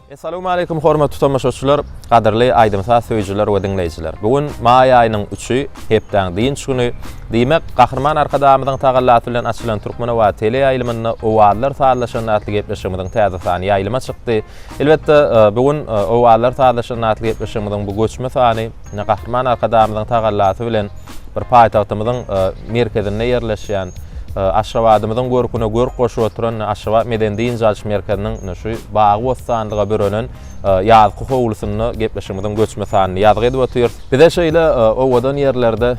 Essalawmaleýkum hormatly tomaşaçylar, gadyrly aýdym-saz söýüjiler we diňleýjiler. Bu gün maý aýynyň üçi, hepdäň dynç güni. Diýmek, Gahryman Arkadagymyzyň tagallasy bilen açylan Türkmenowa teleýaýlymynda Owazlar sazlaşanda atly gepleşigimiziň täze sany ýaýlyma çykdy. Elbetde, bu gün Owazlar sazlaşanda atly gepleşigimiziň bu göçme sany Gahryman Arkadagymyzyň tagallasy bilen bir paýtagtymyzyň merkezinde ýerleşýän Aşgabadymyzyň görküne görk goşup oturan Aşgabat medeni-dynç alyş merkeziniň şu bagy-bossanlyga bürenen ýazky howlusynda gepleşigimiziň göçme sanyny ýazgy edip otyrys. Bize şeýle owadan ýerlerde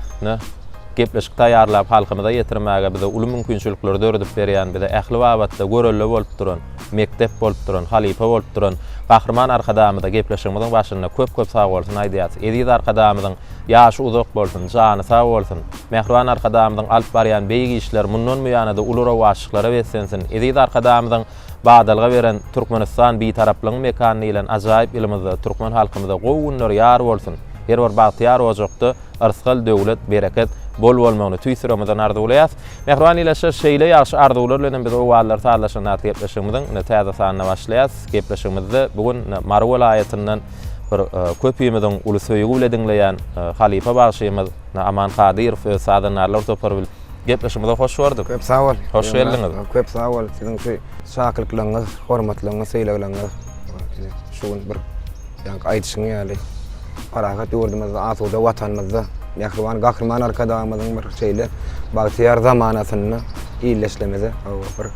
gepleşik taýýarlap halkymyza ýetirmäge bize uly mümkinçilikleri döredip berýän, bize ähli babatda görelde bolup duran, mekdep bolup duran, halypa bolup duran Gahryman Arkadagymyza gepleşigimiziň başynda köp-köp sagbolsun aýdýarys. Eziz Arkadagymyzyň ýaşy uzak bolsun, jany sag bolsun! Mähriban Arkadagymyzyň alyp barýan beýik işleri mundan buýana-da uly rowaçlyklara beslensin! Eziz Arkadagymyzyň badalga beren Türkmenistan Bitaraplygyň mekany diýlen ajaýyp ýylymyzda türkmen halkymyza gowy günler ýar bolsun! Her bir bagtyýar ojakda yrsgal, döwlet, bereket bol bolmagyny tüýs ýüregimizden arzuwlaýas. Mähriban ilaçlar, şeýle ýagşy arzuwlar bilen hem biz Owazlar sazlaşan atly gepleşigimiziň ine täze sanyna başlaýas. Gepleşigimizde bu gün Mary welaýatyndan bir köpimiziň uly söýgi bile diňleýän halypa bagşymyz Aman Kadyrow öz sazandarlar topary bilen gepleşigimize hoş gördük. Köp sag bol. Hoş geldiňiz. Köp sag bol. Siziň şu çakylyklaryňyz, hormatlaryňyz, sylaglaryňyz şu gün bir ýaňky aýdyşyň ýaly parahat ýurdumyzda, asuda Watanymyzda mähriban Gahryman Arkadagymyzyň bir şeýle bagtyýar zamanasynda ildeşlerimize bir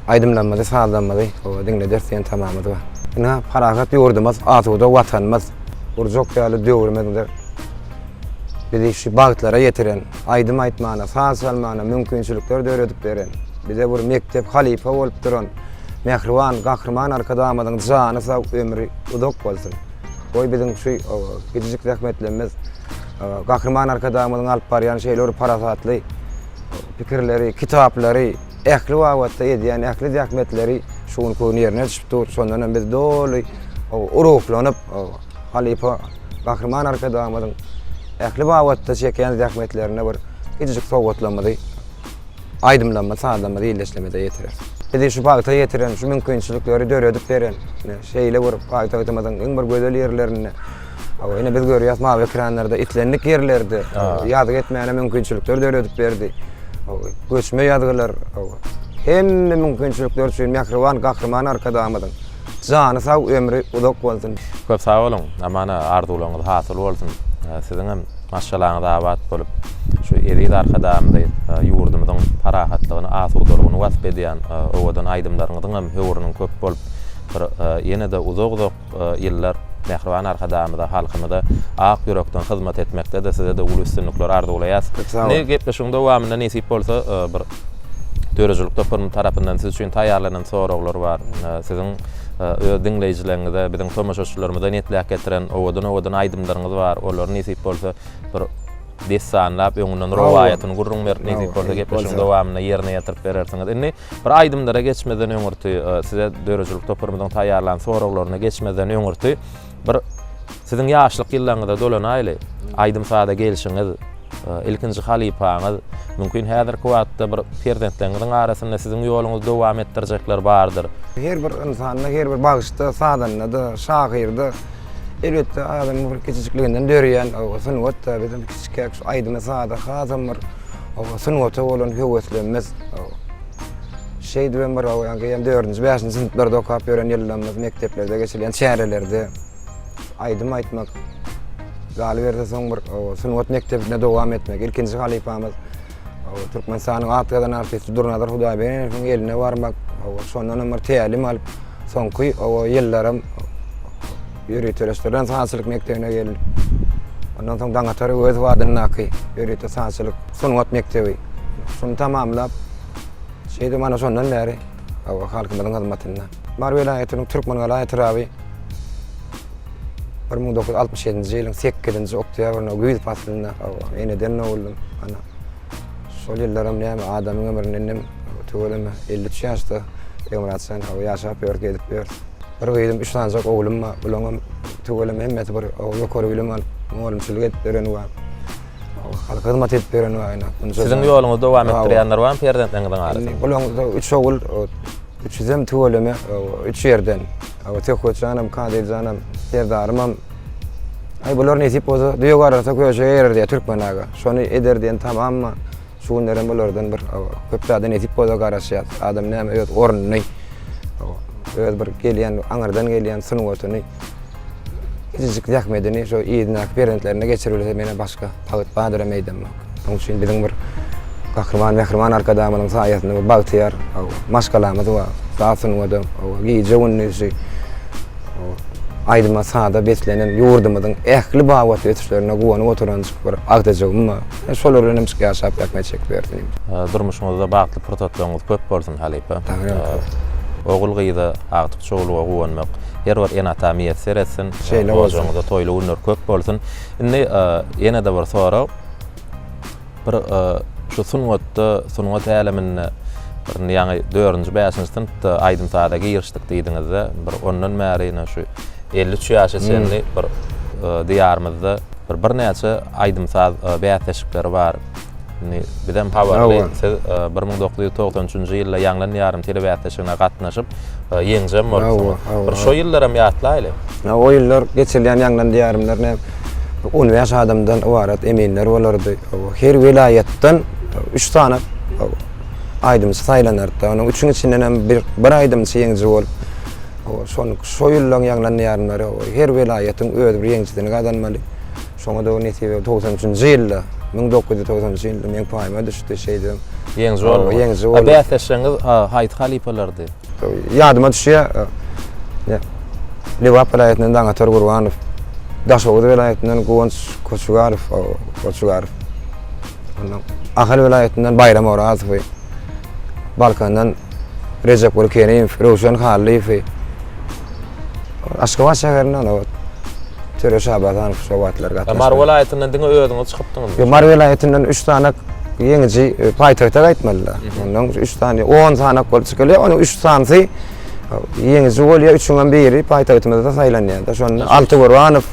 aýdymlarymyzy, sazlarymyzy diňlederis diýen tamamyz bar. Ynha, parahat ýurdumyz, asuda Watanymyz, gurjak ýaly döwrümizde bizi şu bagtlara ýetiren, aýdym aýtmana, saz çalmana mümkinçilikler döredip beren, bize bir mekdep, halypa bolup duran mähriban Gahryman Arkadagymyzyň jany sag, ömri uzak bolsun! Goý biziň şu kiçijik zähmetlerimiz Gahryman Arkadagymyzyň alyp barýan şeýle bir parasatly pikirleri, kitaplary, ähli babatda edýän ähli zähmetleri şu günki gün ýerine düşüp dur. Şondan hem biz doly ruhlanyp, halypa Gahryman Arkadagymyzyň ähli babatda çekýän zähmetlerine bir kiçijik sowgatlarymyzy aýdymlarymyzy, sazlarymyzy ildeşlerimize ýetireris. Bizi şu bagta ýetiren, şu mümkinçilikleri döredip beren, ine, şeýle bir paýtagtymyzyň iň bir gözel ýerlerinde, hawa, ine biz görýäs mawy ekranlarda islendik ýerlerde ýazgy etmäne mümkinçilikler döredip berdi. Hawa, göçme ýazgylar, hawa, hemme mümkinçilikler üçin mähriban Gahryman Arkadagymyzyň jany sag, ömri uzak bolsun. Köp sag boluň, Aman aga, arzuwlaryňyz hasyl bolsun. Siziňem Maşgalaňyz abat bolup, şu eziz Arkadagymyzy, ýurdumyzyň parahatlygyny, asudalygyny wasp edýän owadan aýdymlaryňyzyň hem höwrüniň köp bolup, bir ýene-de uzak-uzak ýyllar mähriban Arkadagymyza, halkymyza ak ýürekden hyzmat etmekde-de size-de uly üstünlikler arzuwlaýas. Köp sag boluň. Indi gepleşigiň dowamynda nesip bolsa bir döredijilik toparymyz tarapyndan siz üçin taýýarlanan soraglar bar. Siziň öz diňleýjileriňize, biziň tomaşaçylarymyza niýetläp getiren owadan-owadan aýdymlaryňyz bar. Olary nesip bolsa bir dessanlap, öňünden rowaýatyny gürrüň berip, nesip bolsa gepleşigiň dowamynda ýerine ýetirip berersiňiz. Indi bir aýdymlara geçmezden öňürti, size döredijilik toparymyzyň taýýarlan soraglaryna geçmezden öňürti bir siziň ýaşlyk ýyllaryňyza dolanaýly. Aýdym-saza gelşiňiz, ilkinji halypaňyz, mümkin häzirki wagtda bir perzentleriňiziň arasynda siziň ýoluňyzy dowam etdirjekler bardyr. Her bir ynsanda, her bir bagşyda, sazanda-da, şahyrda elbetde adamyň bir kiçijikliginden döreýän sungat-da, bizem kiçikäk şu aýdyma, saza hasam bir sungata bolan höweslenmez. Şeýdibem bir ýaňky dördünji, bäşinji synplarda okap ýören ýyllarymyz mekdeplerde geçirilýän çärelerde aýdym aýtmak, galyberse soň bir sungat mekdebinde dowam etmek. Ilkinji halypamyz Türkmenistanyň at gazanan artisti Durnazar Hudaýbergenowyň eline barmak, şondan hem bir tälim alyp, soňky ýyllaram ýöriteleşdirilen sazçylyk mekdebine gelip, ondan soň Daňatar Öwezow adyndaky ýörite sazçylyk sungat mekdebi. Şuny tamamlap, şeýdip ana şondan bäri halkymyzyň hyzmatynda. Mary welaýatynyň Türkmengala etraby 1967-nji ýylyň 8-nji oktýabrynda güýz paslynda eneden doguldym. Ana şol ýyllaram näme adamyň ömründen hem tüweleme 53 ýaşda Begmyrat jan ýaşap ýörüs, gezip ýörüs. Bir gyzym, üç sanjak oglum bar. Bulaňam tüweleme hemmesi bir ýokary bilim alyp, mugallymçylyk edip ýöreni bar. Halka hyzmat edip ýöreni bar. Siziň ýoluňyzy dowam etdirýänler barmy perzentleriňiziň arasynda? Bulaň üç ogul. Üçüsem tüweleme üç ýerden. Söhbetjanam, Kadyrjanam, Serdarymam. Aý bular nesip bolsa düýe garrasa köşege erer diýýär türkmen aga. Şony eder diýen tamam bar. Şu günlerem bulardan bir köp zada nesip bolsa garaşýas. Adam näme öz ornuny, öz bir gelýän aňyrdan gelýän sungatyny kiçijik zähmedini şo yzyndaky perzentlerine geçiribilse menä başga bagt bardyram eýdemok. Şonuň üçin biziň bir Gahryman Mähriban Arkadagymyzyň saýasynda bir bagtyýar maşgalamyz bar. Saz sungata gije-gündiz şu aýdyma saza beslenen ýurdumyzyň ähli babatly ösüşlerine guwanyp oturanjyk bir agtyjygym bar. Şolar bilen hem çyk ýaşap zähmet çekip ýörün. Durmuşyňyzda bagtly pursatlaryňyz köp bolsun halypa. Ogul-gyza, agtyk-çowluga guwanmak her bir ene-ata miýesser etsin. Şeýle bolsun. Ojagyňyzda toýly günler köp bolsun. Indi ýene-de bir sorag. Bir şu sungatda, sungat äleminde bir indi ýaňy dördünji, bäşinji synpda aýdym-saza girişdik diýdiňiz-de, bir ondan bäri ine şu 53 ýaşa çenli bir diýarymyzda bir birnäçe aýdym-saz bäsleşikleri bar. Indi bizem habarly, siz 1993-nji ýylda Ýaňlan diýarym telebäsleşigine gatnaşyp, ýeňijem bolupsyňyz. Bir şo ýyllaram ýatlaýly. O ýyllar geçirilýän Ýaňlan diýarymlar näme 15 adamdan ybarat eminler bolardy. Her welaýatdan 3 sany aýdymçy saýlanardy. Onuň üçüň içinden hem bir, bir aýdymçy ýeňiji bolup, şony şo ýyllaryň Ýaňlan diýarymlary her welaýatyň öz bir ýeňijisini gazanmaly. Şoňa-da o nesibe 93-nji ýylda, 1993-nji ýylda meň paýyma düşdi şeýdibem. Ýeňiji bolduňyz. Ýeňiji boldum. Bäsdeşleriňiz haýsy halypalardy? Ýadyma düşýär, Lebap welaýatyndan Daňatar Gurbanow, Daşoguz welaýatyndan Guwanç Koçugarow, Koçugarow. Ondan Ahal welaýatyndan Baýram Orazowy, Balkandan Rejepguly Kerimow, Röwşen Hallyýewi, Aşgabat şäherinden o Töre Şabazanow şo wagtlar gatnaşdy. Mary welaýatyndan diňe özüňiz çykypdyňyzmy? Ýok, Mary welaýatyndan 3 sany ýeňiji e, paýtagta gaýtmalylar. Ondan 3 sany, 10 sanak bolup çykylýar. Onuň 3 sanysy e, ýeňiji bolýar, üçüňem biri paýtagtymyzda saýlanýar. Şonda Alty Gurbanow,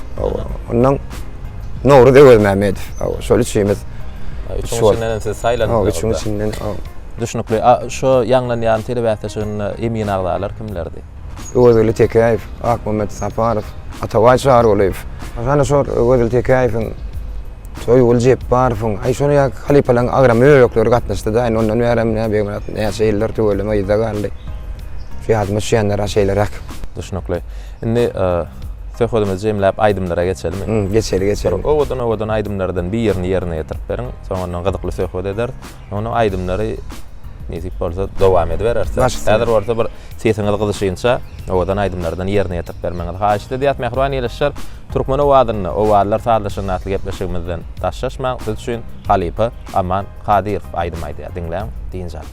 ondan Nowruz Öwezmämmedow. Şol üçimiz. Üçüň içinden hem siz saýlandyňyz. Üçüň içinden. Düşnükli. Şo ýaňlanýan telebäsleşiginde emin agzalar kimlerdi? Öwezgeldi Tekäýew, Akmämmet Saparow, Atabaý Çarygulyýew. Ana şol Öwezgeldi Tekäýewiň, Toýguly Jepbarowyň, aý şol ýaly halypalaryň agramly bölekleri gatnaşdy-da, indi ondan bärem nä Begmyrat näçe ýyllar tüweleme yzda galdy. Şu ýadyma düşýänler-ä şeýleräk. Düşnükli. Indi söhbedimizi jemläp aýdymlara geçelimi? Geçeli, geçeli. Bir owadan-owadan aýdymlardan birini ýerine ýetirip beriň, soňundan gyzykly söhbet ederis. Onuň aýdymlary nesip bolsa dowam edibereris. Häzir bolsa bir sesiňiz gyzyşynça owadan aýdymlardan ýerine ýetirip bermegiňizi haýyşt edýäs. Mähriban ildeşler, Türkmen owazynda Owazlar sazlaşygynda atly gepleşigimizden daşlaşmaň. Siz üçin halypa Aman Kadyrow aýdym aýdýar. Diňläň, dynç alyň.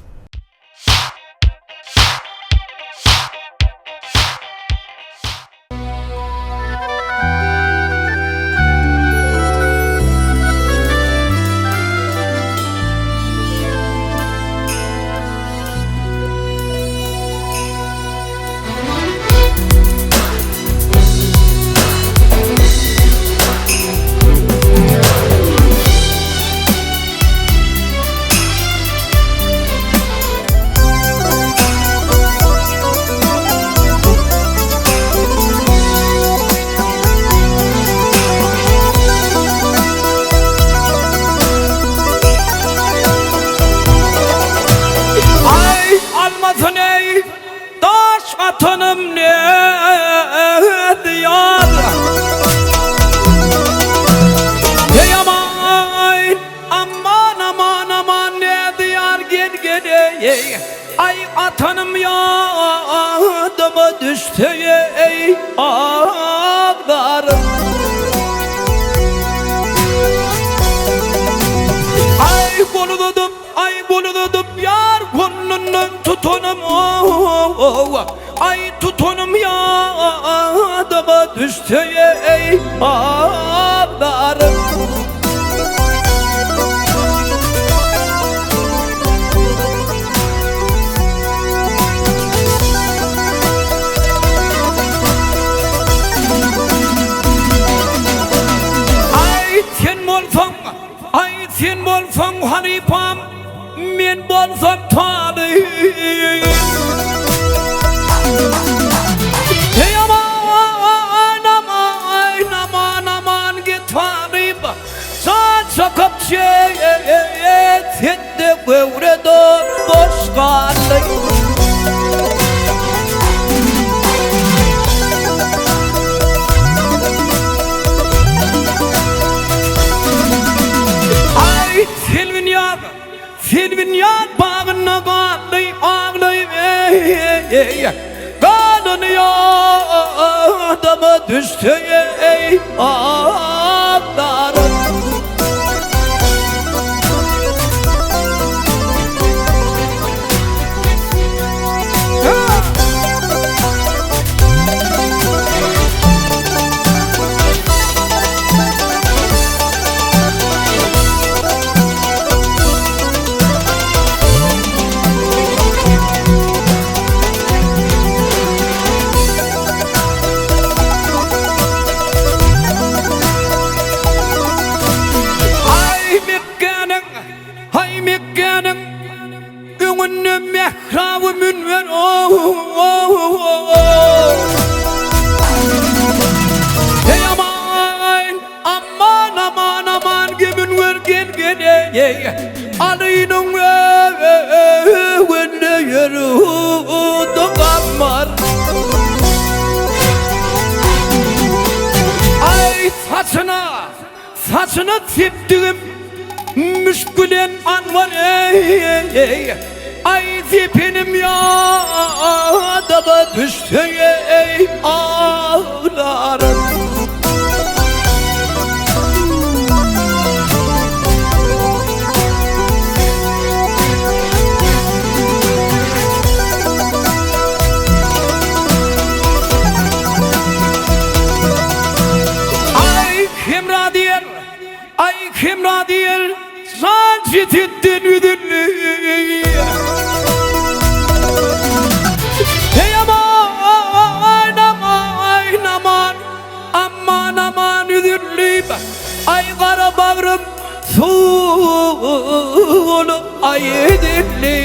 Ay almasyn ey daş atanım ne diyar Hey aman aman aman aman ne diyar gel gel ey Ay atanym ýadyma düşse eý aglarym. Aý gol uzadyp, aý gol uzadyp ýar golundan tutanym ow, aý tutanym ýadyma düşse eý aglarym. Aý sen bolsaň, aý sen bolsaň halypam, men bolsam talyp. düşse ey ağlarım. Aý Mekgäniň, aý Mekgäniň öňünde mähraby münber Eý aman, aman, aman, aman gemünwer gel gel eý Alynyň öňünde ýörüdi gammar Aý saçyna Saçyna sepdigim müşk bilen anwar eý, Aý zepenim ýadyma düşse eý aglaryn. Aý Hemra diýer, aý Hemra diýer, jan jesetden üzüldi. Eý aman, aman, aman, aman, aman üzüldim, aý gara bagrym suwlup aý edildi.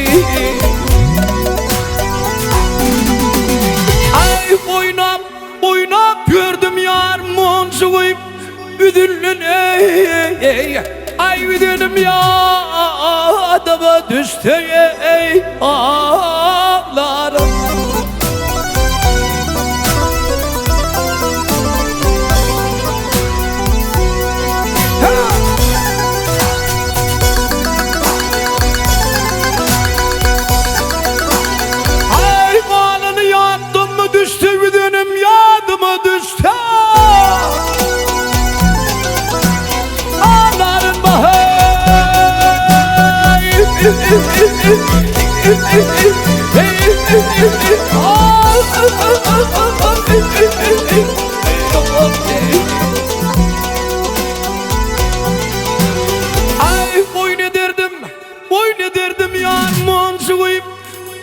Aý oýnap, Oýnap ýördüm ýar monjugy üzüldi eý Aý üzenim ýadyma düşse eý aglarym. Aý galyny ýatdymmy düşse üzenim ýadyma düşse Ağlarım bahay Ay boyun ederdim, boyun ederdim yar moncuğum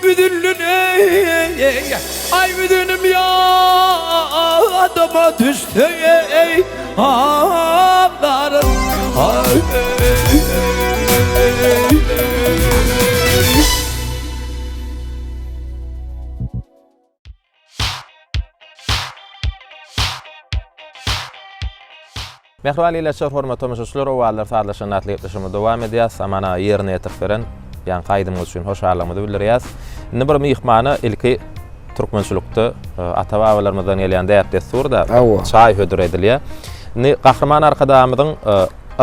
Üzüldün ey, ay üzülüm yadıma düştü ey, ağlarım ay, ey, ey, ey. Mähriban ildeşler, hormatly tomaşaçylar, Owazlar sazlaşan atly gepleşigimizi dowam edýäs. Aman aga ýerine ýetirip beren ýaňky aýdymyňyz üçin hoşallygymyzy bildirýäs. Indi bir myhmana ilki türkmençilikde e, ata-babalarymyzdan gelýän däp-dessurda çaý hödür edilýär. Indi Gahryman Arkadagymyzyň e,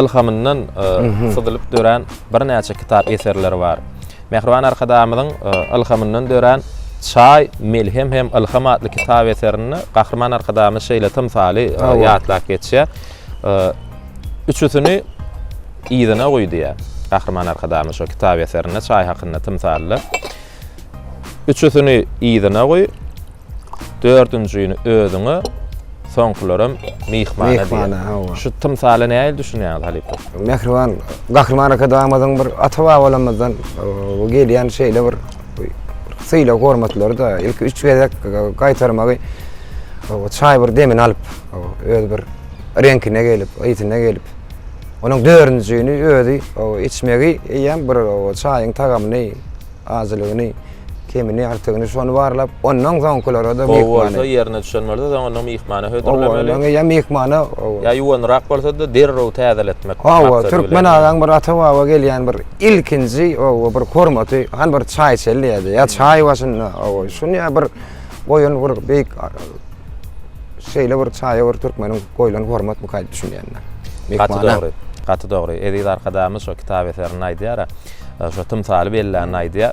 ylhamyndan e, syzylyp dörän birnäçe kitap eserleri bar. Mähriban Arkadagymyzyň ylhamyndan dörän Çaý, melhem hem ylham atly kitap eserinde Gahryman Arkadagymyz şeýle tymsaly ýatlap geçýär. Üçüsini yzyna guý diýýär. Gahryman Arkadagymyz şo kitap eserinde çaý hakynda tymsalda. Üçüsini yzyna guý, Dördünjini özüňe, soňkularam myhmana diýýär. Myhmana, hawa. Şu tymsala nähili düşünýäňiz halypa? Mähriban Gahryman Arkadagymyzyň bir ata-babalarymyzdan gelýän şeýle bir sylag-hormatlary-da ilki üç gezek gaýtarmagy çaý bir demini alyp, öz bir reňkine gelip, ysyna gelip, onuň dördünjini özi içmegi eýýäm bir çaýyň tagamyny, ajylygyny, kemini, artygyny şony barlap, ondan soňkulara-da Gowy bolsa, ýerine düşen bolsa, soň onda myhmana hödürlemeli. Owa, ýa myhmana. Ýa ýuwanrak bolsa-da derrew täzeletmek Hawa, türkmen agaň bir ata-baba gelýän bir ilkinji, owa, bir hormaty, hany bir çaý içeli diýýärdi, ýa çaý başynda, owa, şuny ýa bir goýan bir beýik şeýle bir çaýa bir türkmeniň goýlan hormatmyka diýip düşünýän men. Gaty dogry. Gaty dogry. Eziz Arkadagymyz şo kitap eserinde aýdýar-a, şo tymsaly bellänini aýdýar.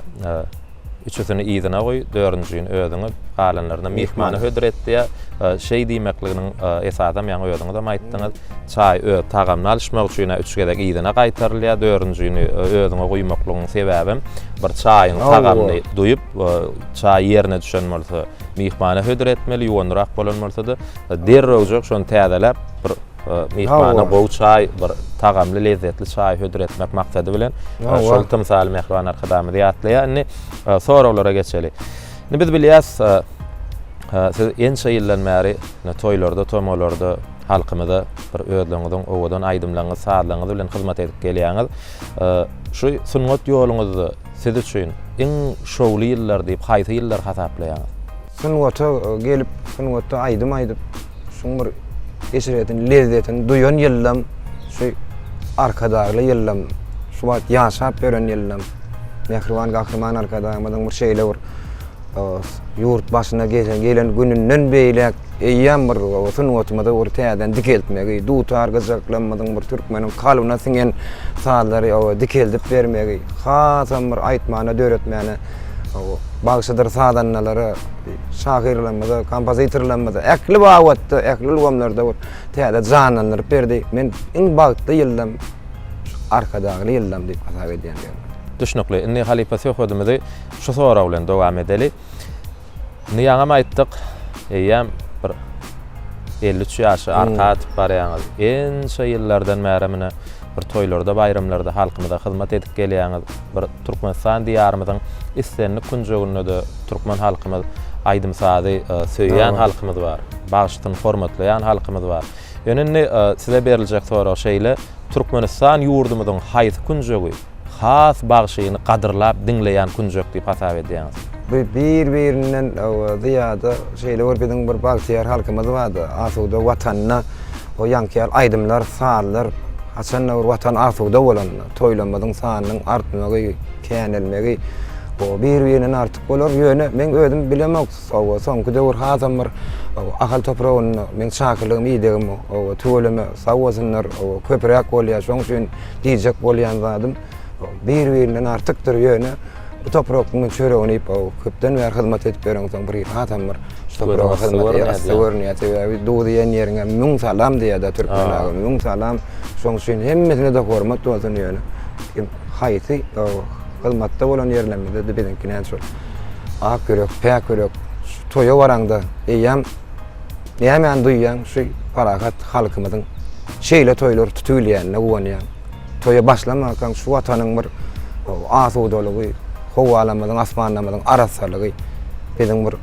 Üçüsini yzyna goý, dördünjini özüňe, galanlaryny myhmana hödür et diýýär. Şeý diýmekliginiň esasam ýaňy özüňizem aýtdyňyz. Çaý öz tagamyny alyşmak üçin-ä üç gezek yzyna gaýtarylýar. Dördünjini özüňe guýmaklygyň sebäbem bir çaýyň tagamyny duýup, çaý ýerine düşen bolsa myhmana hödür etmeli, ýuwanrak bolan bolsa-da derrewjek şony täzeläp bir myhmana gowy çaý, bir tagamly, lezzetli çaý hödür etmek maksady bilen şol tymsaly mähriban Arkadagymyz ýatlaýar. Indi soraglara geçeli. Indi biz bilýäs, siz ençe ýyldan bäri toýlarda, tomalarda halkymyza bir özleriňiziň owadan aýdymlaryňyz, sazlaryňyz bilen hyzmat edip gelýäňiz. Şu sungat ýoluňyzda siz üçin iň şowly ýyllar diýip haýsy ýyllary hasaplaýaňyz? Sungata gelip, sungatda aýdym aýdyp, şuň bir eşretini, lezzetini duýan ýyllam şu Arkadagly ýyllam, şu wagt ýaşap ýören ýyllam. Mähriban Gahryman Arkadagymyzyň bir şeýle bir ýurt başyna gelen, gelen gününden beýläk eýýäm bir sungatymyzy bir täzeden dikeltmegi, dutar gyjaklarymyzyň bir türkmeniň kalbyna siňen sazlary dikeldip bermegi, hasam bir aýtmana, döretmäne bagşydyr sazandalara, şahyrlarymyza, kompozitorlarymyza ähli babatda, ähli ulgamlarda bir täze janlandyryp berdi. Men iň bagtly ýyllam şu Arkadagly ýyllam diýip hasap edýän. Düşnükli. Indi halypa söhbedimizi şu sorag bilen dowam edeli. Indi ýaňam aýtdyk, eýýäm bir 53 ýaşy arka atyp barýaňyz. Ençe ýyllardan bäri mine bir toýlarda, baýramlarda halkymyza hyzmat edip gelýäňiz. Bir Türkmenistan diýarymyzyň islendik künjeginde-de türkmen halkymyz aýdym-sazy söýýän halkymyz bar. Bagşysyny hormatlaýan halkymyz bar. Ýöne indi size beriljek sorag şeýle, Türkmenistan ýurdumyzyň haýsy künjegi has bagşyny gadyrlap diňleýän künjek diýip hasap edýäňiz? Bu bir-birinden zyýada şeýle bir biziň bir bagtyýar halkymyz bardy, asuda Watanda o ýaňky ýaly aýdymlar, sazlar haçanda bir Watan asuda bolanda, toýlamyzyň sanynyň artmagy, känelmegi o bir-birinden artyk bolar. Ýöne meň özüm bilemok, soňky döwür hasam bir Ahal topragynda meň çakylygym, idegim tüweleme sag bolsunlar, köpräk bolýar. Şonuň üçin Diýjek bolýan zadym bir-birinden artykdyr, ýöne bu toprakdan çöregini iýip, köpden bäri hyzmat edip ýöreňsoň bir hasam bir şu topraga hyzmat edýär, yssy görünýär. Sebäbi duz iýen ýeriňe müň salam diýýär-de türkmen aga, müň salam. Şonuň üçin hemmesine-de hormat bolsun ýöne kim haýsy hyzmatda bolan ýerlerimizde-de biziňki näçe şol ak ýürek, päk ýürek. Şu toýa baraňda eýýäm Nämäni duýýaň şu parahat halkymyzyň şeýle toýlar tutubilýänine guwanýaň. Toýa başlamakaň şu watanyň bir asudalygy, howalamyzyň, asmanlamyzyň arassalygy, biziň bir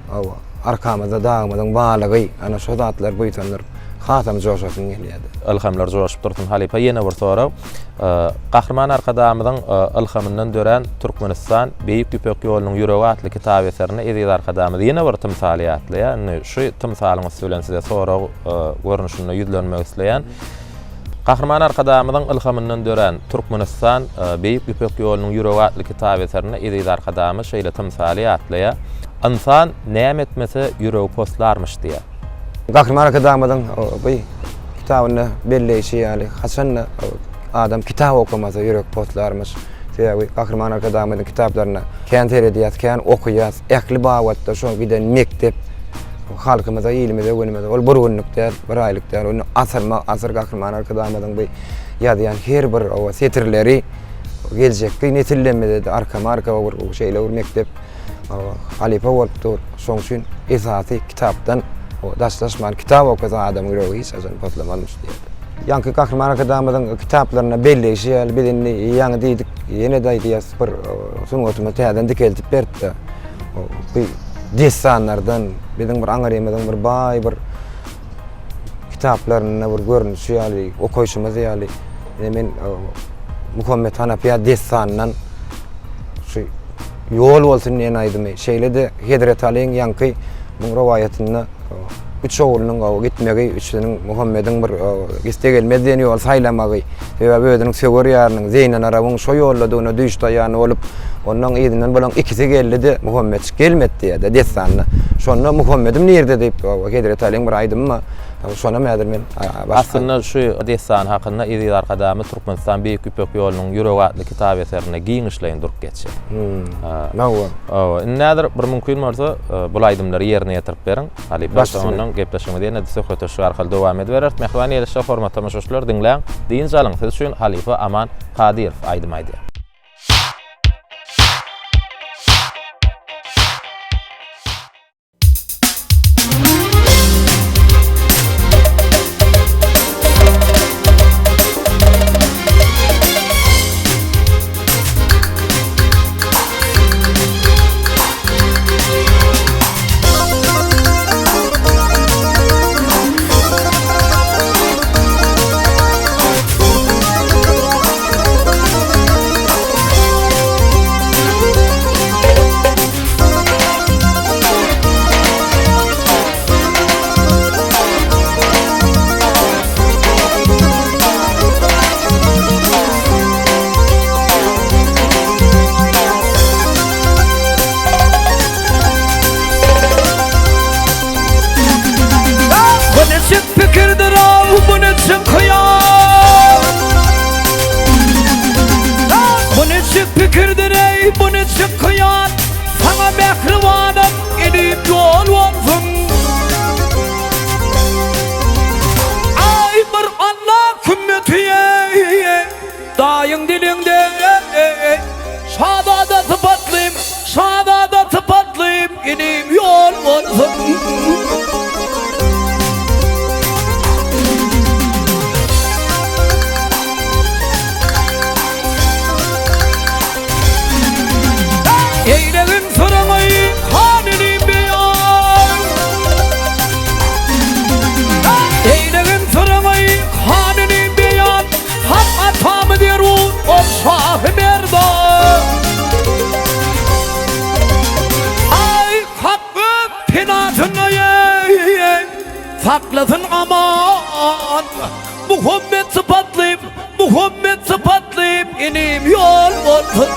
arkamyzda dagymyzyň balygy, ana şo zatlar buýsandyryp hasam joşasyň gelýärdi. Ylhamlar joşup dursun halypa ýene bir sorag. Gahryman Arkadagymyzyň ylhamyndan dörän Türkmenistan, Beýik Ýüpek ýolunyň ýüregi atly kitap eserinde eziz Arkadagymyz ýene bir tymsaly ýatlaýar. Indi şu tymsalyň üsti bilen size sorag görnüşinde ýüzlenmek isleýän. Gahryman Arkadagymyzyň ylhamyndan dörän Türkmenistan, Beýik Ýüpek ýolunyň ýüregi atly kitap eserinde eziz Arkadagymyz şeýle tymsaly ýatlaýar, Ynsan näme etmese ýüregi poslarmyş diýýär. Gahryman Arkadagymyzyň bu kitabynda belleýşi ýaly, haçan-da adam kitap okamasa ýürek poslarmyş. Sebäbi Gahryman Arkadagymyzyň kitaplaryna kän seredýäs, kän okaýas. Ähli babatda şo giden mekdep halkymyza, ilimize, günümize ol bir günlük däl, bir aýlyk däl. Ony asyrma asyr Gahryman Arkadagymyzyň bu ýazýan her bir setirleri geljekki nesillerimize-de arkama-arka bir şeýle bir mekdep halypa bolup dur. Şoň üçin esasy kitapdan daşlaşman kitap okasa adamyň ýüregi hiç haçan poslamazmyş diýýär. Ýaňky Gahryman Arkadagymyzyň kitaplarynda belleýşi ýaly biz indi ýaňy diýdik, ýene-de aýdýas bir sungatymyzy täzeden dikeldip beripdi. Bu dessanlardan biziň bir aňyrymyzyň bir baý bir kitaplarynda bir görnüşi ýaly, okaýşymyz ýaly. Ine men Muhammet Hanafiýa dessanyndan şu Ýol bolsun diýen aýdymy, şeýle-de Hezreti Alyň ýaňky muň rowaýatynda üç oglunyň gawy gitmegi, üçüsiniň Muhammediň bir gitse gelmez diýen ýoly saýlamagy, sebäbi özüniň söwer ýarynyň Zeýnel Arabyň şo ýoldadygyna düýşde aýan bolup, ondan yzyndan bulaň ikisi geldi-de, Muhammetjik gelmedi diýýär-de dessanda. Şonda Muhammedim nirde diýip, Hezreti Alyň bir aýdymy bar. Şonam häzir men başga. Aslynda şu dessan hakynda Eziz Arkadagymyz Türkmenistan Beýik Ýüpek ýolunyň ýüregi atly kitap eserinde giňişleýin durup geçýär. Hawa. Hawa. Indi häzir bir mümkin bolsa bul aýdymlary ýerine ýetirip beriň. Halypa soňundan gepleşigimizi ýene-de söhbetdeşlik arkaly dowam edibereris. Mähriban ildeşler, hormatly tomaşaçylar, diňläň, dynç alyň. Siz üçin halypa Aman Kadyrow aýdym aýdýar. Bu niçik pikirdir-ow, bu niçik hyýal? Bu niçik pikirdir-eý, bu niçik hyýal? Saňa mähribanym, inim ýol bolsun. Aý, bir Alla kümmeti-eý, daýyň diliňde Şazada sypatlym, şazada sypatlym, inim ýol bolsun. Eýlegin syryňy han inim beýan. Eýlegin syryňy han inim beýan. Hak atamy zerur ol şahy merdan. Aý hak öz penasynda eý, saklasyn aman. Muhammet sypatlym, Muhammet sypatlym inim ýol bolsun.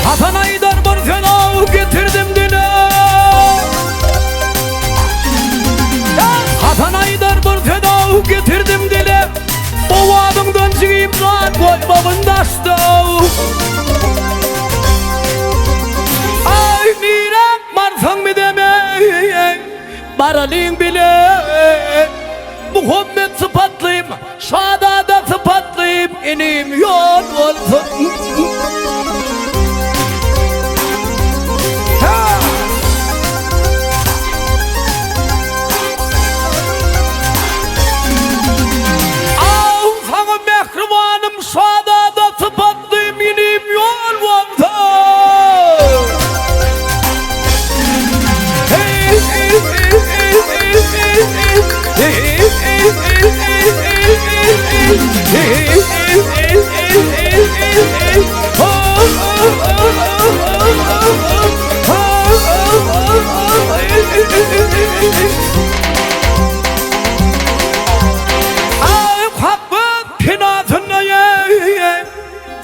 Hasan aýdar bir söz getirdim dile. Hasan aýdar bir söz getirdim dile. Owazyňdan jigim jan goýmagyn daşda. Aý nirä barsaň bideme, baralyň bile. Muhammet sypatlym, şazada sypatlym, inim ýol bolsun. Aw saňa mähribanym şazada sypatlym, inim ýol bolsun.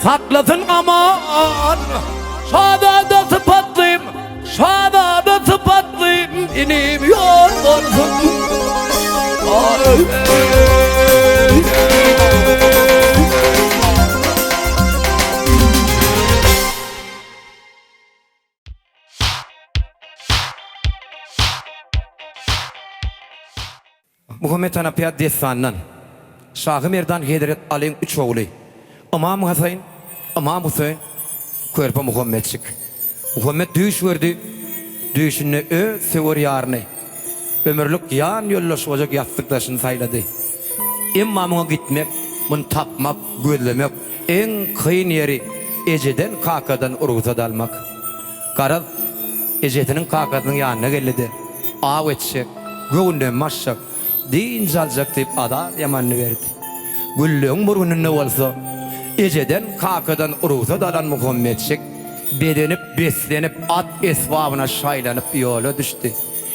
Saklasyn aman Şazada sypatlym Şazada sypatlym inim ýol bolsun. Muhammet Hanapiýa dessandan, Şahy Merdan Hezret Alyň üç ogly, Ymam Hasaýyn, Ymam Huseýn, körpe Muhammetjik. Muhammet düýş gördi, düýşünde öz söwer ýaryny, ömürlik ýan ýoldaşy boljak ýassykdaşyny saýlady. Emma muňa gitmek, muny tapmak, gözlemek iň kyn ýeri. ejeden, kakadan rugsat almak. Garaz, ejesiniň, kakasynyň ýanyna geldi-de, aw etjek, göwünlenme açjak, dynç aljak diýip azar ýamanyny berdi. Günleň bir gününde bolsa, ejeden, kakadan rugsat alan Muhammetjik bezenip, beslenip, at esbabyna şaýlanyp ýola düşdi.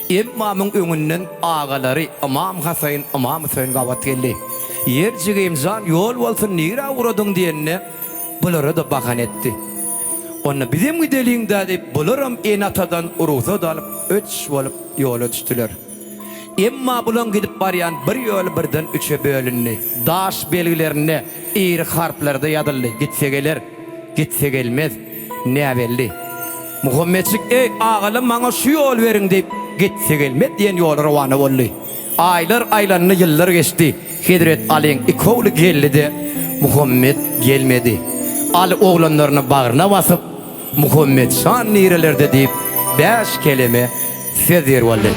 Emma muň öňünden agalary Ymam Hasaýyn, Ymam Hüseýin gabat geldi. Ýer jigim jan, ýol bolsun, nirä ugradyň diýende, bulara-da bahana etdi. Onda bizem gideliň-dä diýip, bularam ene-atadan rugsat alyp, öç bolup ýola düşdüler. Emma bulaň gidip barýan bir ýoly birden üçe bölündi. Daş belgilerinde iri harplarda ýazyldy, Gitse geler, gitse gelmez. Näbelli. Muhammetjik, Eý, agalam, maňa şu ýoly beriň diýip, gitse gelmez diýen ýola rowana boldy. Aýlar aýlandy, ýyllar geçdi. Hezret Alyň iki ogly geldi-de, Muhammet gelmedi. Aly oglanlaryny bagryna basyp, Muhammet jan nirelerde diýip, bäş keleme söz ýer boldy.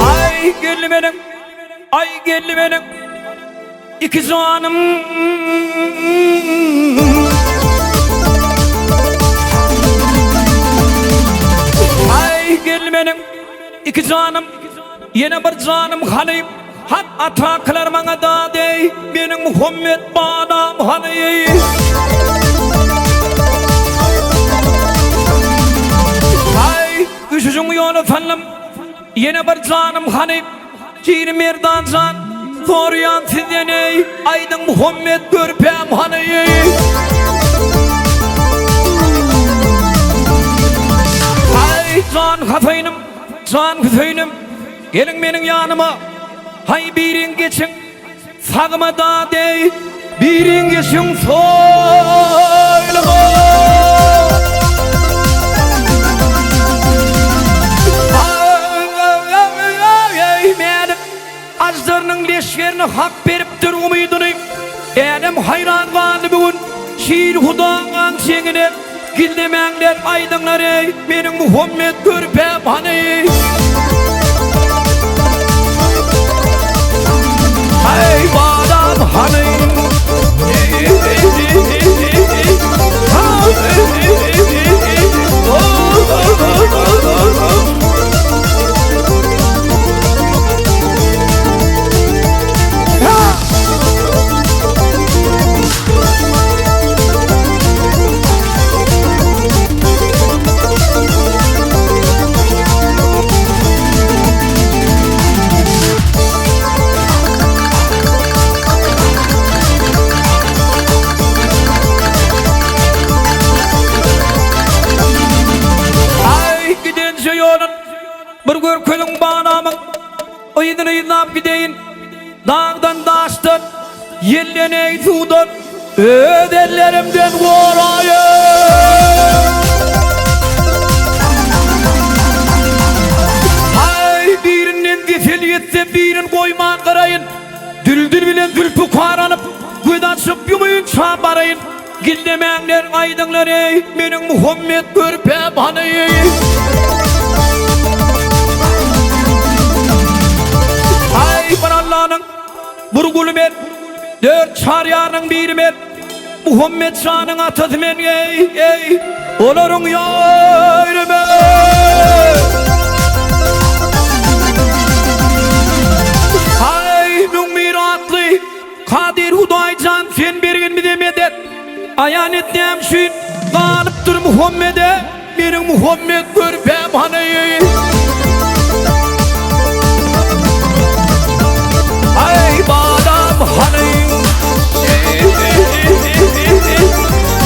Aý geldi meniň, aý geldi meniň iki janym. Aý geldi meniň iki janym, ýene bir janym hany, Hak ata kylar maňa dad eý, meniň Muhammet balam hany. Aý üşüjiň ýola saldym, ýene bir janym hany. Piri Merdan jan, soraýan sizden eý, aýdyň Muhammet körpäm hany? Haý, jan Hasaýnym, jan Hüseýnim, geliň meniň ýanyma, haý biriň geçiň sagyma dad eý, biriň geçiň soýluma. Eý, Mälik, aždarynyň leşgerine Hak beripdir umydyny. Älem haýran galdy bu gün, Şir Hudaň çeňine. Gizlemäňler, aýdyňlar, eý, meniň Muhammet körpäm hany? Haý, balam hany? Aý gidenje ýolun bir görkeziň balamyň yzyny yzlap gideýin dagdan daşdan ýelden eý suwdan öz ellerimden goraýyn. Aý birinden kesel ýetse birin goýman gyraýyn Düldül bilen zülpükar alyp göz açyp ýumynça baraýyn. Gizlemäňler aýdyňlar eý meniň Muhammet körpäm hany. Aý bir Allanyň bir guly men dört çaryýarynyň biri men Muhammet janyň atasy men eý eý olaryň ýary men. Aý 1001 atly Kadyr Hudaý jan sen bergin bize medet Aýan et näme üçin galypdyr Muhammede Meniň Muhammet körpäm hany Aý balam hany Hey hey hey hey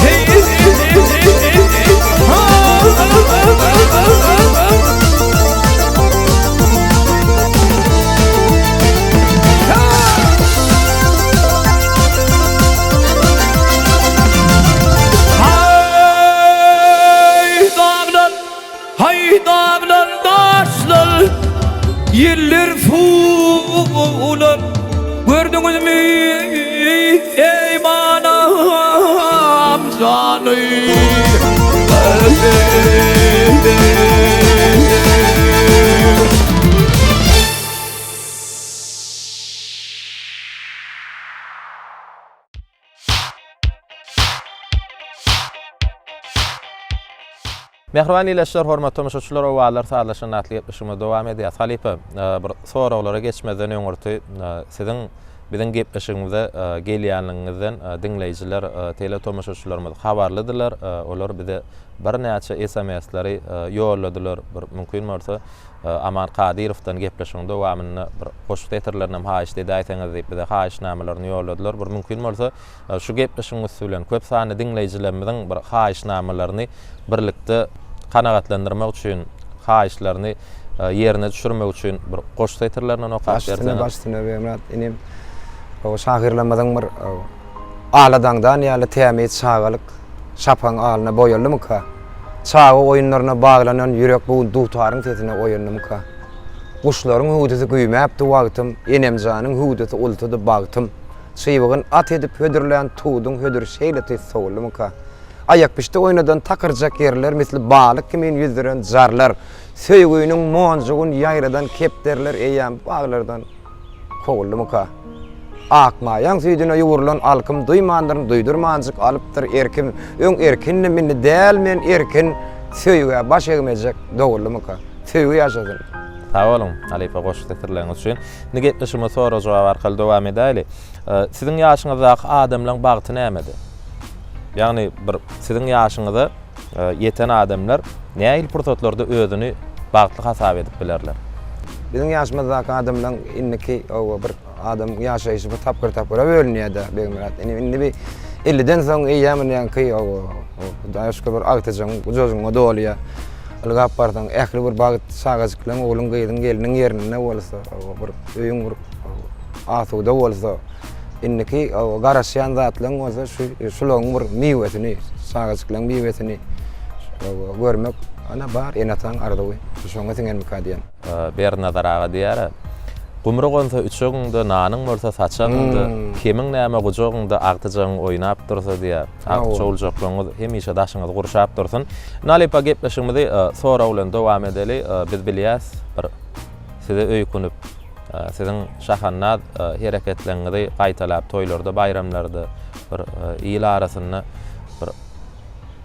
hey hey. Ýeller suwlar gördüňizmi eý manam jany. Mähriban ildeşler, hormatly tomaşaçylar, Owazlar sazlaşan atly gepleşigimizi dowam edýäris. Halypa, bir soraglara geçmezden öňürti siziň biziň gepleşigimize gelýänligiňizden diňleýjiler, teletomaşaçylarymyz habarlydylar. Olar bize birnäçe SMS-leri ýolladylar. Bir mümkin bolsa, Aman Kadyrowdan gepleşigiň dowamynda bir goşgy setirlerinem haýyşt edäýseňiz diýip bize haýyşnamalaryny ýolladylar. Bir mümkin bolsa, Şu gepleşigiň üsti bilen köp sanly diňleýjilerimiziň bir haýyşnamalaryny birlikde kanagatlandyrmak üçin, haýyşlaryny ýerine düşürmek üçin bir goşgy setirlerinden okap Baş üstüne, berseňiz. baş üstüne Begmyrat inim. O şahyrlarymyzyň bir Ala daňdan ýaly tämiz çagalyk şapagyň alyna boýaldymyka? Çaga oýunlaryna baglanan ýürek bu gün dutaryň sesine oýandymyka? Guşlaryň hüwdüsi güýmäpdi wagtym, Enemjanyň hüwdüsi ultudy bagtym. Çybygyn at edip hödürlän tuduň hödüri şeýle tiz sowuldymyka? Aýakpişdi oýnadan takyrjak ýerler misli balyk kimin ýüzdüren jarlar, söýgüniň monjugyn ýaýradan kepderiler eýýäm baglardan kowuldymyka? Akmaýaň süýdüne ýugrulan alkym duýmandyryn, duýdurmanjyk alypdyr erkim. Öň erkindim, indi däl men erkin, söýgä baş egmejek doguldymyka? Söýgi ýaşasyn! Sag boluň, halypa goşgy setirleriňiz üçin. Indi gepleşigimizi sorag-jogap arkaly dowam edäýli. Siziň ýaşyňyzdaky adamlaryň bagty nämede? Ýagny bir siziň ýaşyňyza ýeten adamlar nähili pursatlarda özüni bagtly hasap edip bilerler? Biziň ýaşymyzdaky adamlaryň indiki oba bir adam ýaşaýşy bir tapgyr-tapgyra bölünýär-de, Begmyrat. Indi indi bir elliden soň eýýäm indi oba Hudaýa şükür bir agtyjagyň gujajyňa dolýar. Ylgap barsaň, ähli bir bagt çagajyklaryň, ogluň, gyzyň, gelniň ýerinde bolsa, bir öýüň bir asuda bolsa, indiki garaşýan zatlaryň bolsa şu şularyň bir miwesini, çagajyklaryň miwesini görmek ana bar ene-ataň arzuwy. Şoňa siňenmika diýen. Berdinazar aga diýýär-ä, Gumry gonsa üçegiňde, nanyň bolsa saçagyňda, kemiň näme gujagyňda, agtyjagyň oýnap dursa diýýär. Ak çowlujaklaryňyz hemişe daşyňyzy gurşap dursun. Nalypa gepleşigimizi sorag bilen dowam edeli. Biz bilýäs bir size öýkünip, siziň şahandaz hereketleriňizi gaýtalap toýlarda, baýramlarda bir il arasynda bir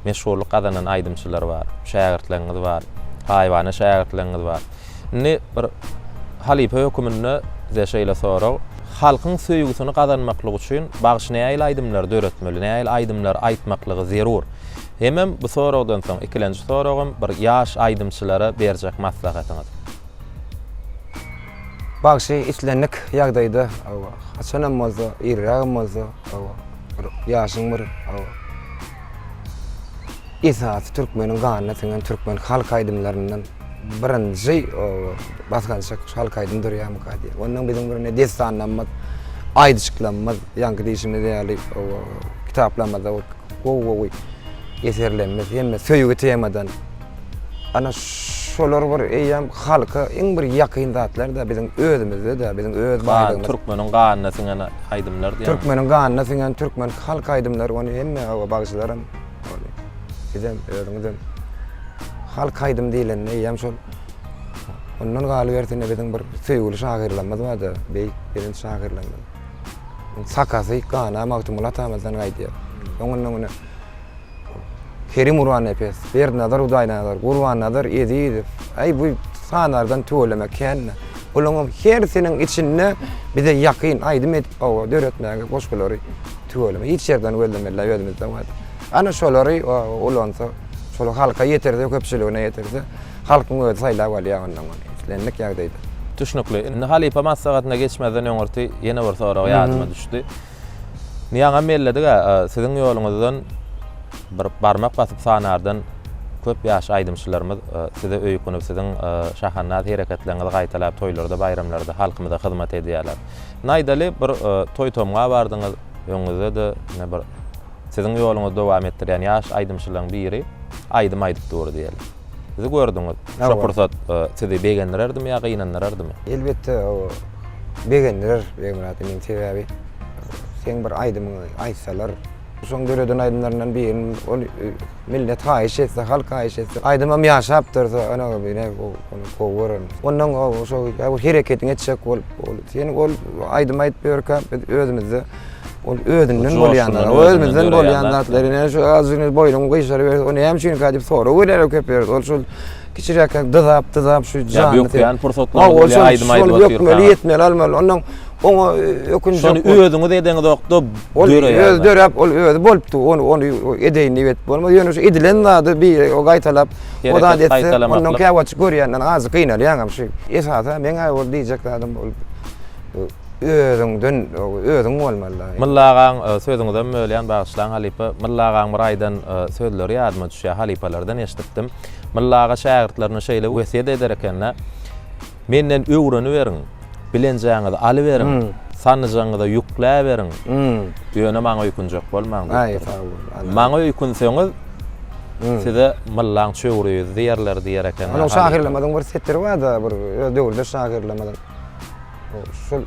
meşhurlyk gazanan aýdymçylar bar. Şägirtleriňiz bar. Gaýybana şägirtleriňiz bar. Indi bir halypa höküminde size şeýle sorag, Halkyň söýgüsini gazanmaklyk üçin bagşy nähili aýdymlary döretmeli, nähili aýdymlary aýtmaklygy zerur? Hemem bu soragdan soň ikilenji soragym bir ýaş aýdymçylara berjek maslahatyňyz? Bagşy islendik ýagdaýda, hawa, haçanam bolsa, irrägem bolsa, hawa, bir ýaşyň bir, hawa, esasy türkmeniň ganyna siňen türkmen halk aýdymlaryndan birinji basgançak halk aýdym durýarmyka diýýär. Ondan biziň bir ne dessanlarymyz, aýdyşyklarymyz, ýaňky diýşimiz ýaly kitaplarymyzda gowy-gowy eserlerimiz hemme söýgi temadan. Ana şolar bir eýýäm halka iň bir ýakyn zatlar-da biziň özümizde-de, biziň öz baýlygymyz. Türkmeniň ganyna siňen aýdymlar diýýäňmi? Türkmeniň ganyna siňen türkmen halk aýdymlary ony hemme bagşylaram ony sizem özüňizem halk aýdym diýlende eýýäm şol ondan galybersin-de biziň bir söýgüli şahyrlarymyz bar-da, beýik belent şahyrlarymyz. Sakasy gana Magtymguly atamyzdan gaýdýar. Oňundan öňüne Kerim Gurbannepes, Berdinazar Hudaýnazar, Gurbannazar Ezizow, aý bu sanardan tüweleme kän-de. Bularyň hersiniň içinde bize ýakyn aýdym edip hawa döretmäge goşgulary tüweleme hiç ýerden gözlemeli özümizde bar. Ana şolary ulansa, şolary halka ýetirse, köpçüligine ýetirse, halkyň özi saýlap alýar ondan ony islendik ýagdaýda. Düşnükli. Indi halypa maslahatyna geçmezden öňürti ýene bir sorag ýadyma düşdi. Ýaňam belledik-ä, siziň ýoluňyzdan bir barmak basyp sanardan köp ýaş aýdymçylarymyz size öýkünip, siziň şahandaz hereketleriňizi gaýtalap toýlarda, baýramlarda halkymyza hyzmat edýärler. Indi aýdaly, bir toý-tomga bardyňyz, öňüňizde-de ine bir siziň ýoluňyzy dowam etdirýän ýaş aýdymçylaryň biri aýdym aýdyp dur diýeli. Sizi gördüňiz. Şo pursat sizi begendirerdimi ýa gynandyrardymy? Elbetde, begendirer Begmyrat inim. Sebäbi seň bir aýdymyňy aýtsalar, şoň döreden aýdymlaryndan birini ol millet haýyş etse, halk haýyş etse, aýdymam ýaşap dursa, ana ine ony gowy görerin. Ondan şo hereketiňi etjek bolup, ol sen ol aýdym aýdyp ýörkä biz özümizde Ol özünden bolýan zat. Özümizden bolýan zatlar. Ine şu azjyk boýnuň gyşaryp berse, o näme üçinkä diýip sorag berýär köp ýerde. Ol şol kiçiräk dyzap, dyzap şu janyny. Ýa bökýän pursatlar bolýar, aýdym aýdyp otyrka. Bökmeli, ýetmeli, almaly. Ondan oňa ökünjek. Şony özüňiz edeňizokda döreýär. Ol özi döräp, ol özi bolupdy. Ony ony edeýin diýip edip bolmaz. Ýöne şu edilen zady bir o gaýtalap, o zat etse, ondan käwagt görýänden azajyk gynalýaňam şu. Esasy meň ol diýjek zadym ol Özüňden özüň bolmaly. Mylly agaň sözüňizem bölýän bagyşlaň halypa. Mylly agaň bir aýdan sözleri ýadyma düşýär halypalardan eşidipdim. Mylly aga şägirtlerine şeýle wesýet eder ekende, Menden öwreniberiň, bilenjäňizi alyberiň, sandyjagyňyza ýükläberiň, ýöne maňa öýkünjek bolmaň diýipdir. Maňa öýkünseňiz, size Myllaň çöwre ýüzi diýerler diýer eken. Onuň şahyrlarymyzyň bir setiri bar-da, bir öz döwürdeş şahyrlarymyzyň. Şol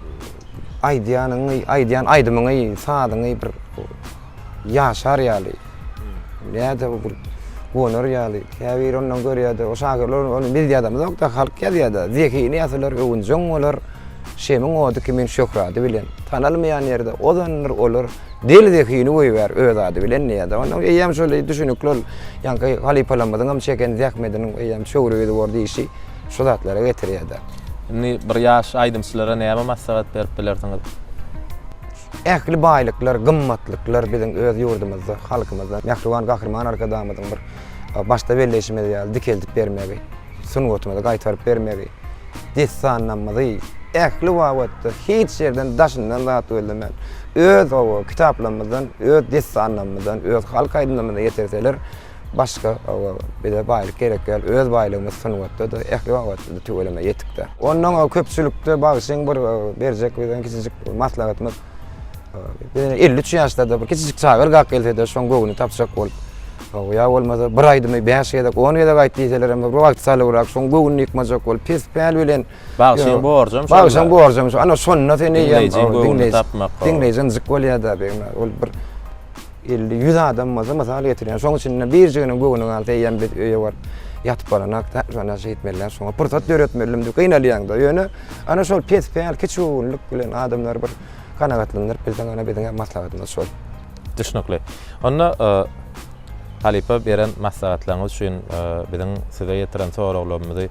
aýdýanyňy, aýdýan aýdymyňy, sazyňy bir ýaşar ýaly. Näde bir gonar ýaly. Käbir ondan görýär-de, o şahyrlar ony biz ýazamyzok-da, halk ýazýar-da. Zehini ýasalar, öwünjeň bolar. Şemiň ody kimin şöhrady bilen. Tanalmaýan ýerde ozandyr olar. Del zehini goýbär öz ady bilen diýýär-de. Ondan eýýäm şol düşünikli ol ýaňky halypalarymyzyň hem çeken zähmediniň eýýäm çöwre ýüzi bor diýşi şu zatlara getirýär-de. Indi bir ýaş aýdymçylara näme maslahat berip bilersiňiz? Ähli baýlyklar, gymmatlyklar biziň öz ýurdumyzda, halkymyzda mähriban Gahryman Arkadagymyzyň bir başda belleýşimiz ýaly dikeldip bermegi, sungatymyzy gaýtaryp bermegi, dessanlarymyzy ähli babatda hiç ýerden daşyndan zat gözlemän, öz kitaplarymyzdan, öz dessanlarymyzdan, öz halk aýdymlarymyzdan getirseler, Başga bize baýlyk gerek däl, öz baýlygymyz sungatda-da, ähli babatda-da tüweleme ýetik-dä. Ondan köpçülikde bagşyň bir berjek biziň kiçijik maslahatymyz, biz 53 ýaşda-da bir kiçijik çaga ylgap gelse-de, şoň göwnüni tapjak bolup, ýa bolmasa bir aýdymy bäş gezek, on gezek aýt diýseler hem bir wagt salybrak şoň göwnüni ýykmajak bolup, pes päl bilen Bagşyň borjam şol. Bagşyň borjam şol. Ana şonda seni diňleýjiň göwnüni tapmak. Diňleýji ynjyk bolýar-da, ol bir 50-100 adam bolsa mysal getirýän. Şoň içinde birjiginiň göwni galsa eýýäm biz öýe baryp ýatyp baranakda şonda şeýtmeliler, şoňa pursat döretmelidim diýip gynalýaň-da. Ýöne ana şol pes päl, kiçigöwünlik bilen adamlary bir kanagatlandyryp bilseň ana biziň hem maslahatymyz şol. Düşnükli. Onda Halypa beren maslahatlaryňyz üçin biziň size ýetiren soraglarymyzy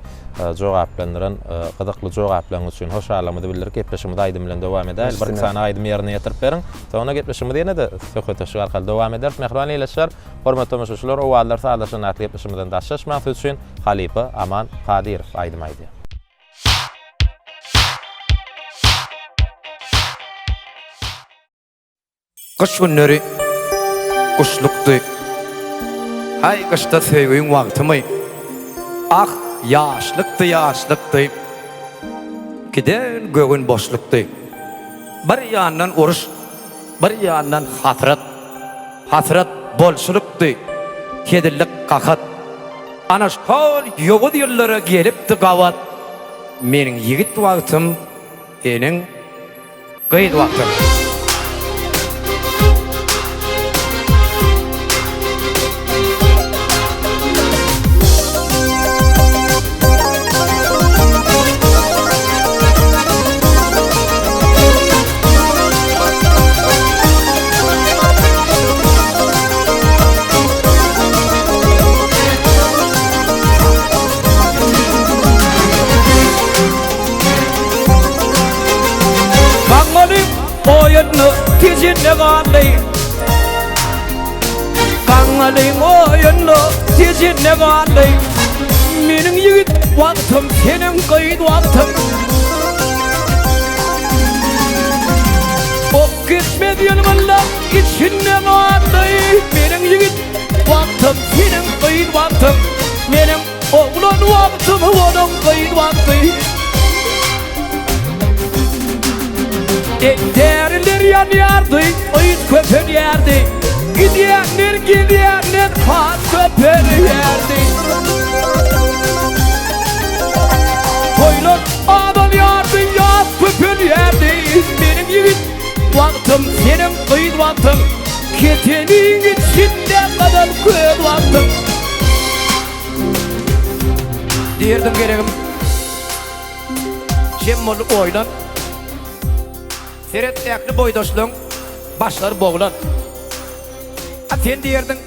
jogaplandyran gyzykly jogaplaryňyz üçin hoşallygymyzy bildirip gepleşigimizi aýdym bilen dowam edäýeli. Bir iki sany aýdym ýerine ýetirip beriň. Soňra gepleşigimizi ýene-de söhbetdeşlik arkaly dowam ederis. Mähriban ildeşler, hormatly tomaşaçylar, Owazlar sazlaşan atly gepleşigimizden daşlaşmaň. Siz üçin halypa Aman Kadyrow aýdym aýdýar. Gyş günleri guşlukdy. Haý, gyşda söýgiň wagtymy? Ah, ýaşlykdy, ýaşlykdy. Giden göwün boşlukdy. Bir ýandan uruş, bir ýandan hasrat. Hasrat bolçulykdy, hezillik gahat. Ana şol ýowuz ýyllara gelipdi gabat. Meniň ýigit wagtym, seniň Gyz wagtym. Gaňňalyň oýunda tejinde galdy. Gaňňalyň oýunda tejinde galdy. Meniň ýigit wagtym, seniň gyz wagtyň. Ok gitmez ýylgynlaň içinde galdy. Meniň ýigit wagtym, seniň gyz wagtyň. Meniň Oglan wagtym onuň gyz wagty Däriler ýanýardy, yz köpelýärdi Gidýänler gelýänler has köpelýärdi. wagtyň Keteniň içinde galan köz wagtyň Diýerdim geregim Jem boldy oýlan Seret ähli boýdaşlaň başlary boglan A sen diýerdiň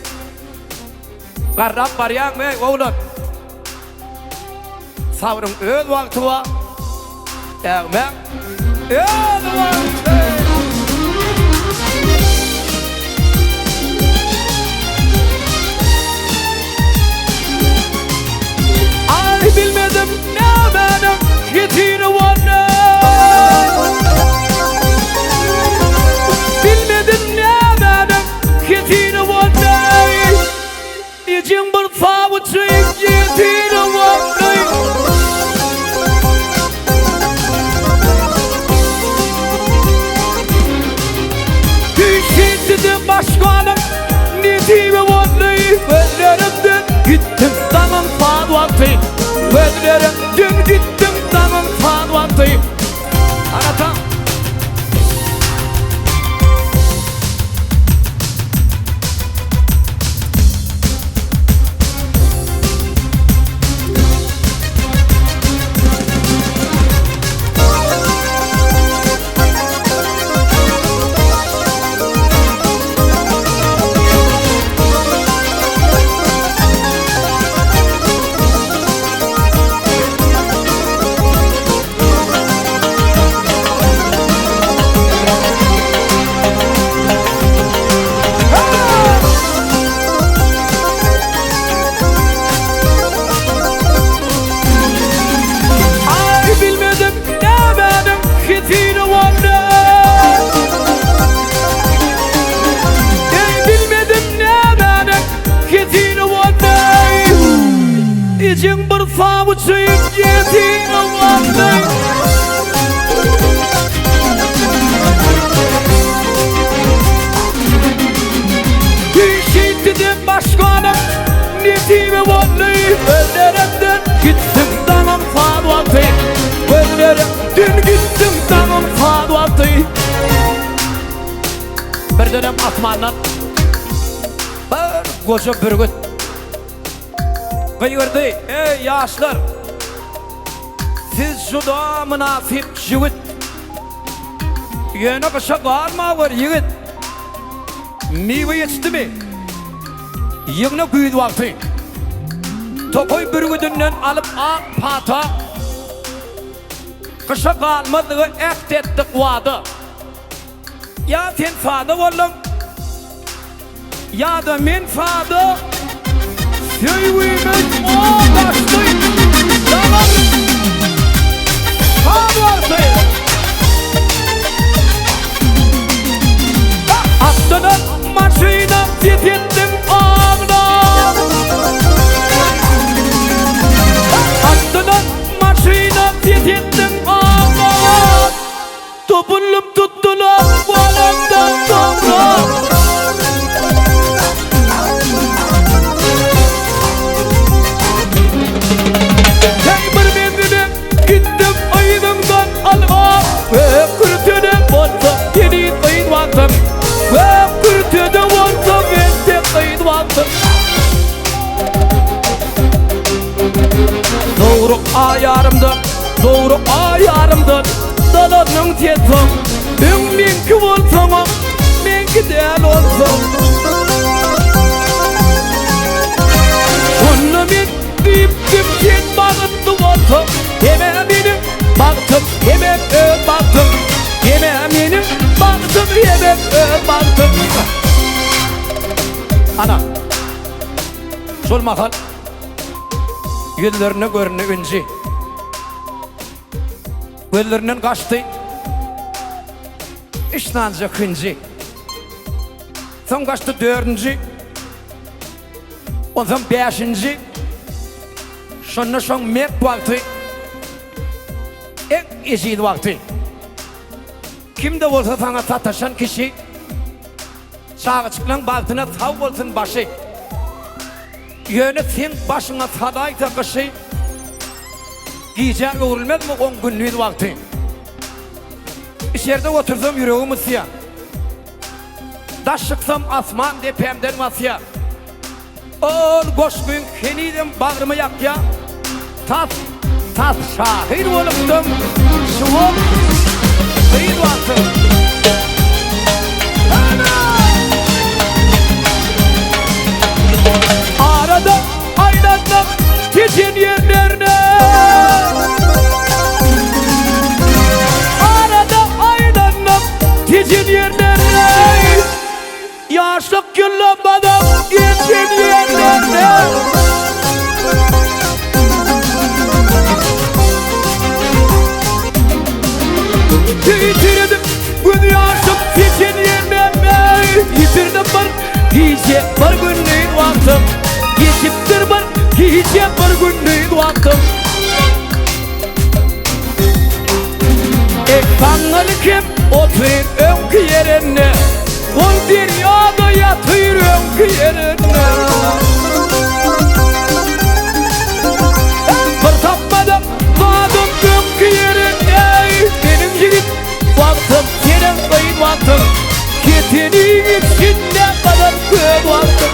Garrap barýaňmy eý oglan Sabryň öz wagty bar Ägmäň öz wagty. Aý bilmedim nämäniň ýetini boldy Bilmedim nämäniň ýetini boldy Ejeň bir sawçy ýetini boldy Düýşi başganyň nesibe boldy Gözlerimden gitdiň daňyň saz wagty Gözlerimden gitdiň daňyň saz wagty Arata. Aý bilmedim nämäniň hetini boldy Eý bilmedim nämäniň hetini boldy Ejeň bir sawçy ýetini boldy Şeýtdi-de başganym nesibe boldy Gözlerimden gitdiň daňyň saz wagty Gözlerimden gitdiň daňyň saz wagty Birdenem asmandan bir goja bürgüt gygyrdy, Eý, ýaşlar! Siz juda mynasyp jübüt. Ýöne gyşa galmaweri, ýigit! Miwe ýetişdimi? Ýygna güýz wagty. Tokaý bürgüdinden alyp ak pata, Gyşa galmazlyga äht etdik wada. Ýa sen sada bolduň, Ýa-da men sada, Söýgümiz ot açdy, Daňyň saz wagty. Atlanan maşyna ses etdim agla Atlanan maşyna ses etdim agla Topullum tutdular bolandan soňra. Hey bir menzile gitdim yzyňdan alga Gök kürtede bolsa seni gyz wagtym Gök kürtede bolsa men sen gyz wagtym Dogry aýarymdan, dogry aýarymdan Dalanyň sen soň, öň meňki bolsaňam, meňki däl bolsaň. Şonda men diýipdim sen bagtly bolsaň, hemä meniň bagtym, hemem öz bagtym, hemä meniň bagtym, hemem öz bagtym. Ana, şol mahal Ýüzlerine göründi ünji. Gözlerinden gaçdy üç sanyja hünji. Soň gaçdy dördünji. Onsoň bäşinji. Şonda şoň mert wagty, iň ejiz wagty. Kim-de bolsa saňa sataşan kişi, çagajyklaň bagtyna sag bolsun başy. Ýöne seň başyňa salaýsa gyşy, Gijä öwrülmezmi oň gündiz wagty? Içerde otursam ýüregim ysýar. Daş çyksam asman depämden basýa. Ol goşgyň henizem bagrymy ýakýa. Tas, tas şahyr bolupdym şu wagt gyz wagtym. Arada aýlandyk Tejen ýerlerine. Arada aýlandyk Tejen ýerlerine. Ýaşlyk ýyllarymyzyň geçen ýerlerine. Tüýtüredip göz ýaşym seçen ýerlerine. Ýitirdim bir gije bir günlük wagtym. Geçipdir bir gije bir günlük wagtym. Eksaňňaly kim otyr öňki ýerinde Ol derýada ýatyr öňki ýerinde Bir tapmadym zadym öňki ýerinde Meniň ýigit wagtym seniň gyz wagtyň Keteniň içinde galan köz wagtym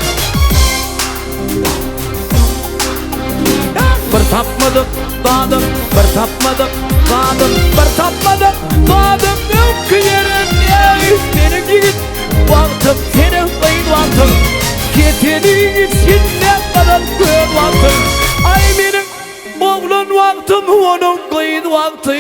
Bir tapmadyk zadym, bir tapmadyk zadym, bir tapmadyk zadym öňki ýerinde Meniň ýigit wagtym, seniň gyz wagtyň Keteniň içinde galan köz wagtyň Aý meniň oglan wagtym, onuň gyz wagty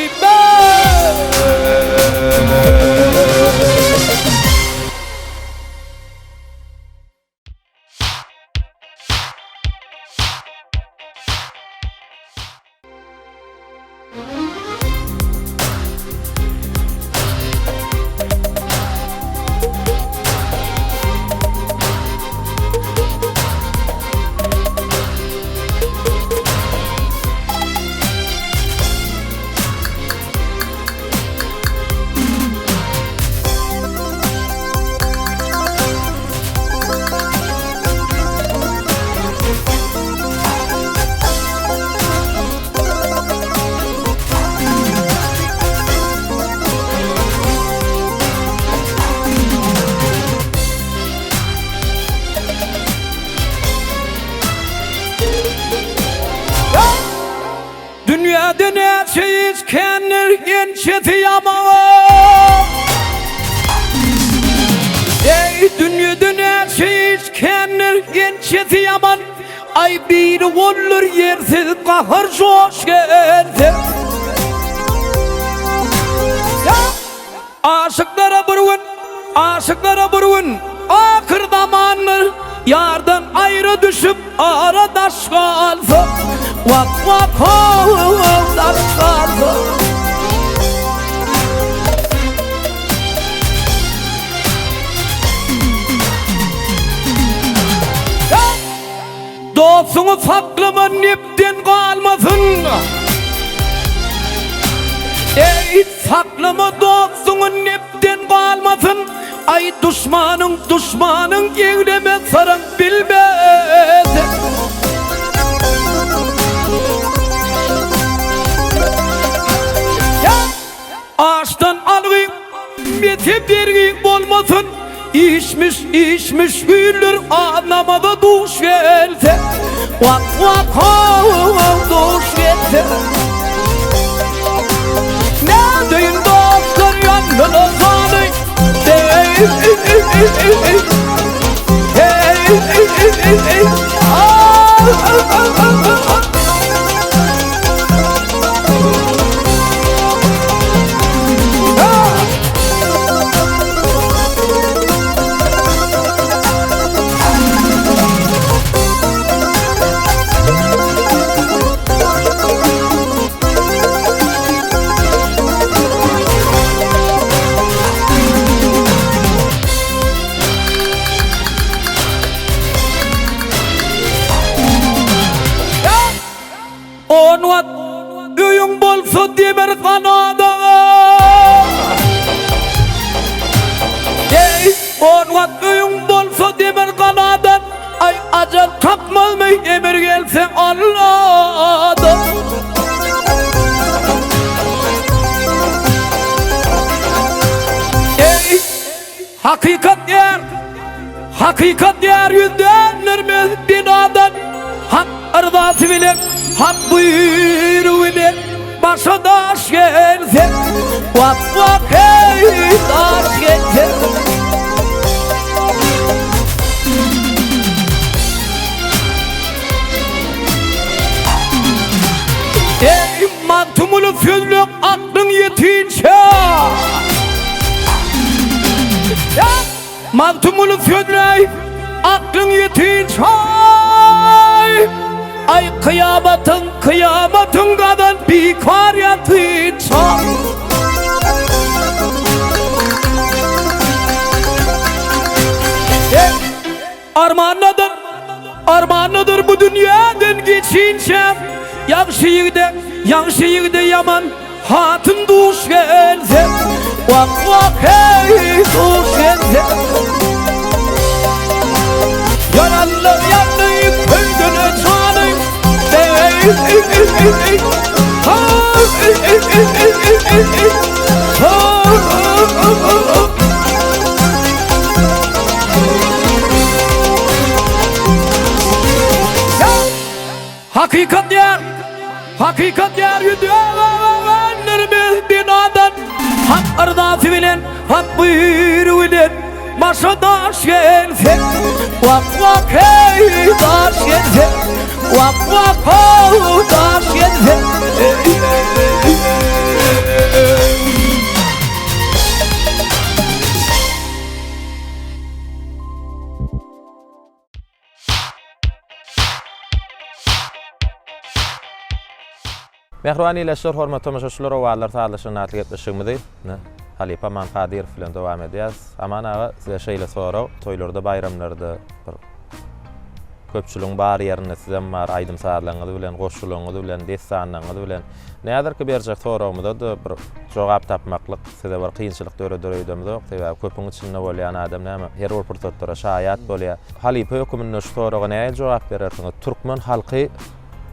Dünýäde näçe iş kändir, ençesi ýaman. Eý, dünýede näçe iş kändir, ençesi ýaman. Aý, biri boldur ýersiz gahar joş gelse. Aşyklara bir gün, aşyklara bir gün ahyr zamandyr, Ýardan aýra düşüp ara daş galsa, Wah, wah, how, daş galsa. Dostuňy saklama nepden galmasyn. Eý, saklama dostuňy nepden galmasyn. Aý, duşmanyň duşmanyň egleme syryň bilmesin. Aşdan algyň, mete bergiň bolmasyn, Işmiş, işmiş güýler az namaza duş gelse, Wak, wak, how, duş gelse. Nädeýin dostlar ýandylar jany, Eý, eý, eý, eý, eý, eý. Eý, eý, eý, eý, eý. Aw, aw, aw, aw, aw, aw. On wat öýüň bolsa demir ganada Eý, on wat öýüň bolsa demir ganada Aý, ajal tapmazmy emir gelse Alladan Eý, hakykat ýar! Hakykat ýer ýüzlendirmez binadan, Hak yrzasy bilen, Hak buýrugy bilen Başa daş gelse, wah wah heý daş gelse. Eý Magtymguly sözle aklyň ýetinçä. Magtymguly sözleý aklyň ýetinçä. Aý kyýamatyň kyýamatyň gazan bikar ýatynça. Armandadyr, armandadyr bu dünýäden geçinçä, Ýagşy ýigide, ýagşy ýigide ýaman hatyn duş gelse, Wah, wah, heý, duş gelse. Ýaranlar ýandy, köýdüler jany, Eý, eý, eý, eý, eý, eý, ha, eý, eý, eý, eý, eý, eý, eý, ha, ha, ha, ha, ha. Hakykat ýar, hakykat ýar ýüzlendirmez binadan Hak yrzasy bilen, hak buýrugy bilen Başa daş gelse, wah wah heý daş gelse Wah wah how daş gelse Mähriban ildeşler, hormatly tomaşaçylar, Owazlar sazlaşygyny atly gepleşigimizi halypa Aman Kadyrow bilen dowam edýäris. Aman aga, size şeýle sorag, toýlarda, baýramlarda bir köpçüligiň bar ýerinde sizem bar aýdym-sazlaryňyz bilen, goşgularyňyz bilen, dessanlaryňyz bilen. Häzirki berjek soragymyza-da bir jogap tapmaklyk size bir kynçylyk döreder öýdemzok. Sebäbi köpüň içinde bolýan adam näme, her bir pursatlara şaýat bolýar. Halypa höküminde şu soraga nähili jogap berersiňiz? Türkmen halky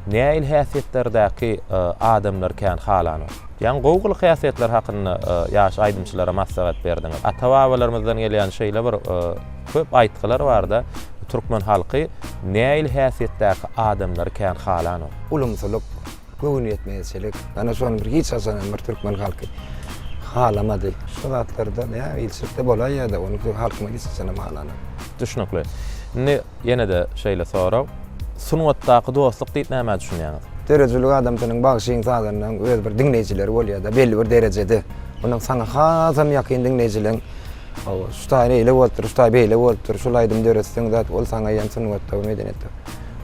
nähili häsiýetlerdäki adamlary kän halanok? Ýaňy gowy gylyk-häsiýetler hakynda ýaş aýdymçylara maslahat berdiňiz. Ata-babalarymyzdan gelýän şeýle bir köp aýtgylar bar-da, türkmen halky nähili häsiýetdäki adamlary kän halanok? Ulumsylyk, Göwünýetmezçilik. Ana şony bir hiç haçanam bir türkmen halky halamady. Şu zatlarda nä ilçilikde bolaýýa-da, ony halkymyz hiç haçanam halanok. Düşnükli. Indi ýene-de şeýle sorag. Sungatdaky dostluk diýip nämä düşünýäňiz? Döredijilik adamsynyň, bagşyň, sazandaň öz bir diňleýjileri bolýar-da, belli bir derejede. Onuň saňa hasam ýakyn diňleýjileň, hawa, şu taý eýle bolupdyr, şu taý beýle bolupdyr, şul aýdym döretseň zat, ol saňa eýýäm sungatda we medeniýetde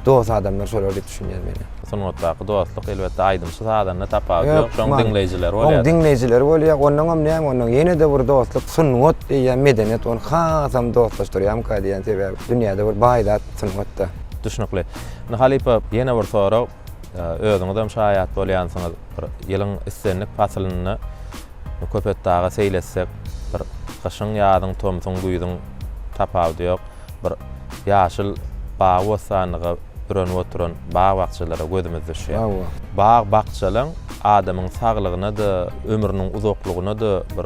dost adamlar şolar diýip düşünýän men. Sungatdaky dostluk elbetde aýdymçy sazanda tapawudy ýok, şoň diňleýjileri bolýar. Oň diňleýjileri bolýar, onnoňam näme, onnoň ýene-de bir dostluk sungat diýýän medeniýet ony hasam dostlaşdyrýarmyka diýýän sebäbi dünýäde bir baý zat sungatda. Düşnükli. Indi halypa ýene bir sorag, özüňizem şaýat bolýansyňyz, bir ýylyň islendik pasylynda Köpetdaga seýil etsek, bir gyşyň, ýazyň, tomsuň, güýzüň tapawudy ýok. Bir ýaşyl bagy-bossanlyga bürenip oturan bag-bakjalara gözümiz düşýär. Hawa. Bag-bakjalaň adamyň saglygyna-da, ömrüniň uzaklygyna-da bir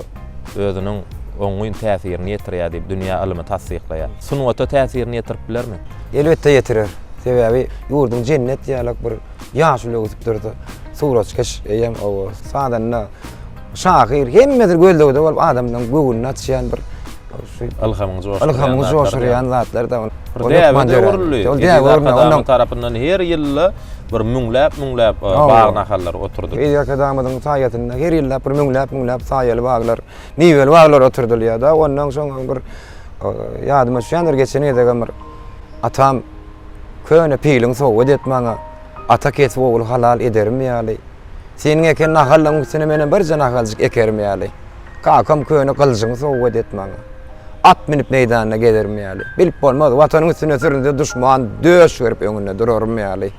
özüniň oňyn täsirini ýetirýär diýip dünýä ylymy tassyklaýar. Sungata täsirini ýetirip bilermi? Elbetde ýetirer. Sebäbi ýurduň jennet ýalak bir ýaşuly öwsüp dursa, suratkeş eýýäm hawa, sazanda, şahyr hemmesi gözlegde bolup adamlaryň göwnüni açýan bir şu Ylhamyňy joşdurýan ylhamyňy joşdurýan zatlar da Bir däbe döwrüldi. Ol däbe öwrüldi. tarapyndan her ýylda bir müňläp-müňläp e, bag nahallary oturdyldy. Eziz Arkadagymyzyň saýasynda her ýylda bir müňläp-müňläp saýaly baglar, miweli baglar oturdylýar da. Ondan soň bir e, ýadyma düşýändir geçen gezegem bir atam köne piliň sowgat et maňa. Ata kesip ogul halal ederim ýaly. Seniň eken nahallaryň üstüne menem birje nahaljyk ekerim ýaly. Kakam köne gylyjyňy sowgat et maňa. At münüp meýdanda gezerim ýaly. Bilip bolmaz, Watanyň üstüne sürünse duşman döş gerip öňünde durarym ýaly.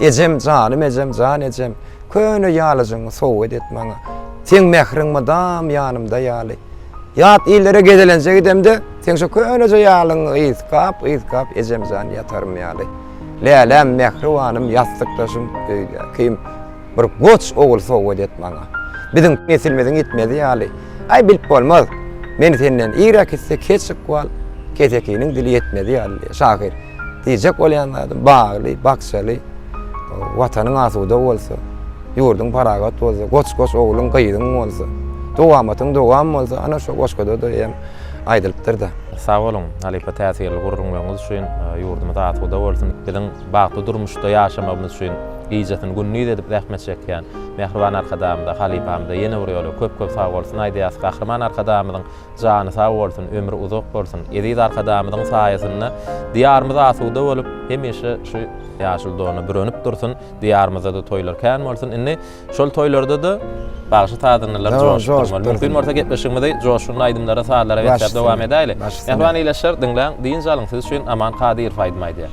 Ejem, janym ejem, jan ejem, köne ýalyjyňy sowgat et maňa. Seň mähriň mydam ýanymda ýaly. Ýat illere gezelenje gidemde, seň şo köneje ýalyňy ysgap, ysgap ejem jan ýatarym ýaly. Läläm, mähribanym, ýassykdaşym, öýdäkim, bir goç ogul sowgat et maňa. Biziň nesilimiziň ýitmezi ýaly. Aý, bilip bolmaz. Meni senden ir äkitse, keç ykbal. Kesekiniň dili ýetmezi ýaly diýýär şahyr. Diýjek bolýan zadym bagly, bakjaly Watanyň asuda bolsa, ýurduň parahat bolsa, goç-goç ogluň, gyzyň bolsa, dowamatyň dowam bolsa, ana şo goşguda-da hem aýdylypdyr-da. Sag boluň, halypa täsirli gürrüňleriňiz üçin. Ýurdumyz asuda bolsun. Biziň bagtly durmuşda ýaşamagymyz üçin gijesini gündiz edip zähmet çekýän mähriban Arkadagymyza, halypamyza ýene bir ýola köp-köp sag bolsun aýdýas. Gahryman Arkadagymyzyň Jany sag bolsun, ömri uzak bolsun. Eziz Arkadagymyzyň saýasynda Diýarymyz asuda bolup, hemişe şu ýaşyl dona bürenip dursun. Diýarymyzda-da toýlar kän bolsun. Indi şol toýlarda-da bagşy-sazandalar joşup durmaly. Mümkin bolsa gepleşigimizi joşgunly aýdymlara, sazlara besläp dowam edäýli. Mähriban ildeşler, diňläň, dynç alyň, siz üçin Aman Kadyrow aýdym aýdýar.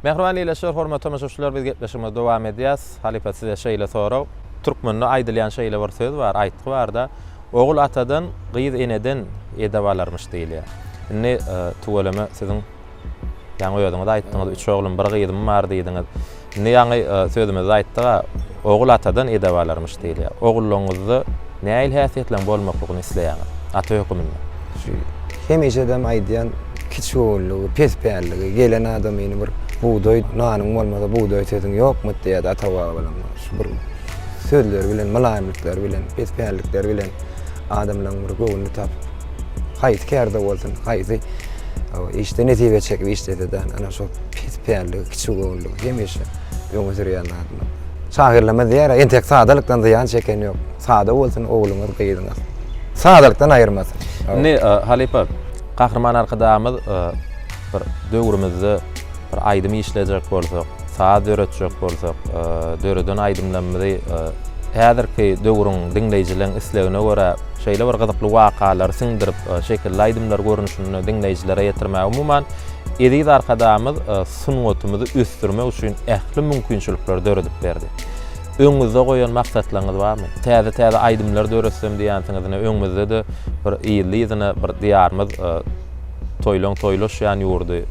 Mähriban ildeşler, hormatly tomaşaçylar, biz gepleşigimizi dowam edýäs. Halypa size şeýle sorag. Türkmende aýdylýan şeýle bir söz bar, aýtgy bar-da, Ogul atadan, gyz eneden edep alarmyş diýilýär. Indi tüweleme siziň ýaňy özüňiz aýtdyňyz, üç oglum, bir gyzym bar diýdiňiz. Indi ýaňy sözümizde aýtdyk-a, ogul atadan edep alarmyş diýilýär. Ogullaryňyzda nähili häsiýetleriň bolmaklygyny isleýäňiz ata höküminde? Şu hemişedem aýdýan kiçigöwünligi, pespälligi, gelen adamyny bir bugdaý nanyň bolmasa bugdaý sesiň ýokmy diýýärdi ata-babalarymyz. Şu bir sözleri bilen, mylaýymlyklary bilen, pespällikleri bilen adamlaryň bir göwnüni tapyp, haýsy kärde bolsun, haýsy işde nesibe çekip işlese-de, ana şol pespälligi, kiçigöwünligi hemişe öňe sürýän adamlar. Şahyrlarymyz diýýär, entek sadalykdan zyýan çeken ýok. Sada bolsun ogluňyz, gyzyňyz. Sadalykdan aýyrmasyn. Indi halypa, Gahryman Arkadagymyz bir döwrümizde bir aýdym işlejek bolsak, saz döretjek bolsak, döreden aýdymlarymyzy häzirki döwrüň diňleýjileriň islegine görä şeýle bir gyzykly wakalary siňdirip, şekilli aýdymlar görnüşinde diňleýjilere ýetirmäge, umuman, eziz Arkadagymyz sungatymyzy ösdürmek üçin ähli mümkinçilikleri döredip berdi. Öňüňizde goýan maksatlaryňyz barmy? Täze-täze aýdymlar döretsem diýýänsiňiz, ine, öňümizde-de bir yzly-yzyna bir Diýarymyz toýlaň toýlaşýan ýurdy,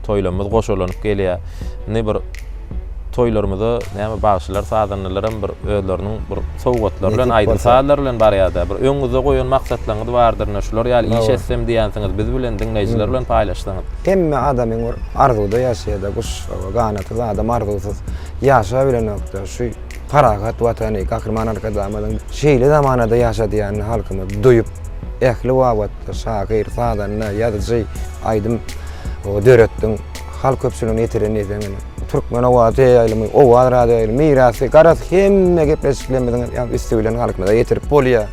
toýlarymyz goşalanyp gelýär. Indi bir toýlarymyza näme bagşylar, sazandalar hem bir özleriniň bir sowgatlary bilen, aýdym-sazlary bilen barýar-da. Bir öňüňizde goýan maksatlaryňyz bardyr, ine şular ýaly iş etsem diýýänsiňiz, biz bilen, diňleýjiler bilen paýlaşsaňyz. Hemme adamyň bir arzuwda ýaşaýar-da, guş ganatsyz adam arzuwsyz ýaşabilenok-da. Şu parahat Watany, Gahryman Arkadagymyzyň şeýle zamanada ýaşadýanyny halkymyz duýup, ähli babatda şahyr, sazanda, ýazyjy, aýdym döretdiň, halk köpçüligine ýetiren diýseň ine. Türkmen owazy teleýaýlymy, Owaz radioýaýlymy, Mirasy, garaz hemme gepleşiklerimiziň üsti bilen halkymyza ýetirip bolýar.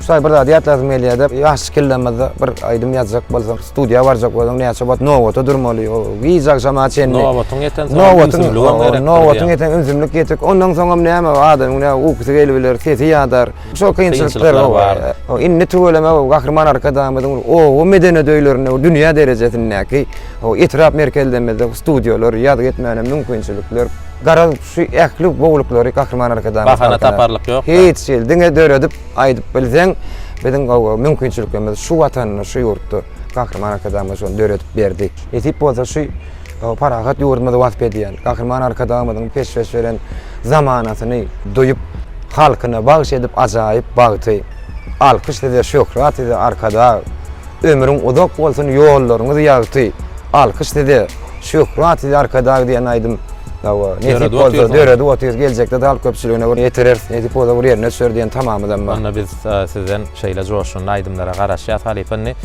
Şaý bir zady ýatlasym gelýär-de, ýaş ýyllarymyzda bir aýdym ýazjak bolsaň, studiýa barjak bolsaň näçe wagt nobata durmaly, giç agşama çenli. Nobatyň ýeten soň ümsümligem gerekdir. Nobatyň ýeten ümsümlik ýetik. Ondan soňam näme, adamyň näme ukusy gelibiler, sesi ýadar. Şol kynçylyklar bar. Indi tüweleme Gahryman Arkadagymyzyň oba medeniýet öýlerinde dünýä derejesindäki etrap merkezlerimizde studiýalar, ýazgy etmäne mümkinçilikler. Garaz şu ähli gowulyklary Gahryman Arkadagymyz Bahana taparlyk ýok. Hiç hili diňe döredip aýdyp bilseň biziň mümkinçiliklerimiz şu watanda, şu ýurtda Gahryman Arkadagymyz şony döredip berdi. Nesip bolsa şu parahat ýurdumyzy wasp edýän Gahryman Arkadagymyzyň peşgeş beren zamanasyny duýup, halkyna bagş edip ajaýyp bagty. Alkyş size, şöhrat size, Arkadag! Ömrüň uzak bolsun, ýollaryňyz ýagty. Alkyş size, şöhrat size, Arkadag diýen aýdym hawa, nesip bolsa döredip otyrys, geljekde-de halk köpçüligine bir ýetireris, nesip bolsa bir ýerine düşer diýen tamamyzam bar. Onda biz sizden şeýle joşgunly aýdymlara garaşýas halypa indi.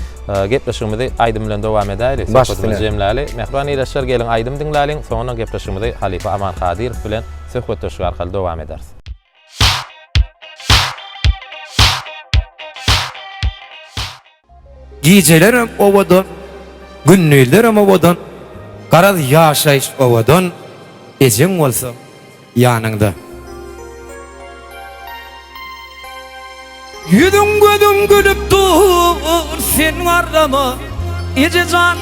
Gepleşigimizi aýdym bilen dowam edäýli, söhbetimizi jemläli. Mähriban ildeşler, geliň aýdym diňläliň, soňundan gepleşigimizi halypa Aman Kadyrow bilen söhbetdeşlik arkaly dowam ederis. Gijelerem owadan, gündizlerem owadan, garaz ýaşaýyş owadan, ejeň bolsa ýanyňda. Ýüzüň gözüň gülüp dur sen garrama eje jan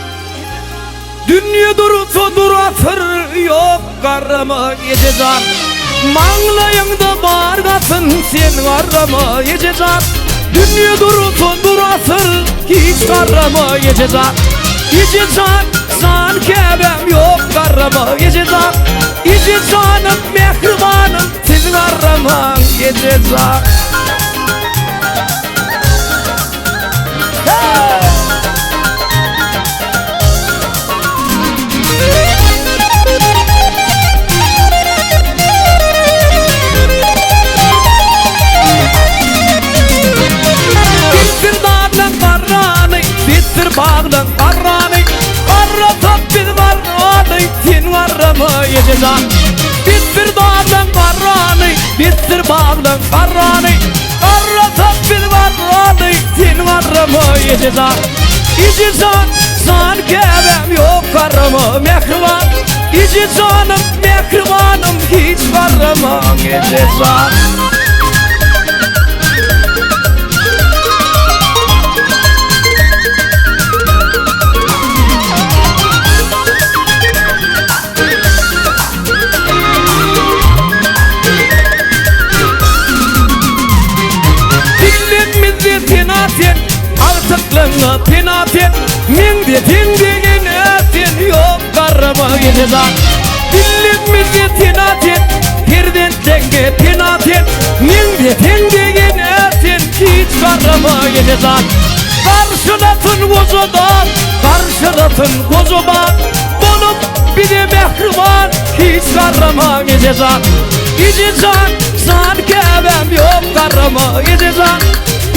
Dünýe dursa dur asyr ýok garrama eje jan Maňlaýyňda bar gasyn sen garrama eje jan Dünýe dursa dur asyr hiç garrama eje jan Eje jan jan käbäm ýok garrama eje jan Eje janym mähribanym Siz garramaň eje jan. Bitdir daglaň garrany, bitdir baglaň garrany, Garrasak biz garrany, sen garrama eje jan. Bitdir daglaň garrany, bitdir baglaň garrany, Garrasak biz garrany, sen garrama eje jan. Eje jan, jan käbäm ýok garrama mähriban. Eje janym, mähribanym hiç garramaň eje jan. Meňzeteň degene sen ýok garrama ejejan Millemizde sena sen Perzentleňe pena sen Meňzeteň degene sen hiç garrama ejejan Garşylasyn gojadan Garşylasyn gojaman Bolup bize mähriban Hiç garramaň ejejan Ejejan jan käbäm ýok garrama ejejan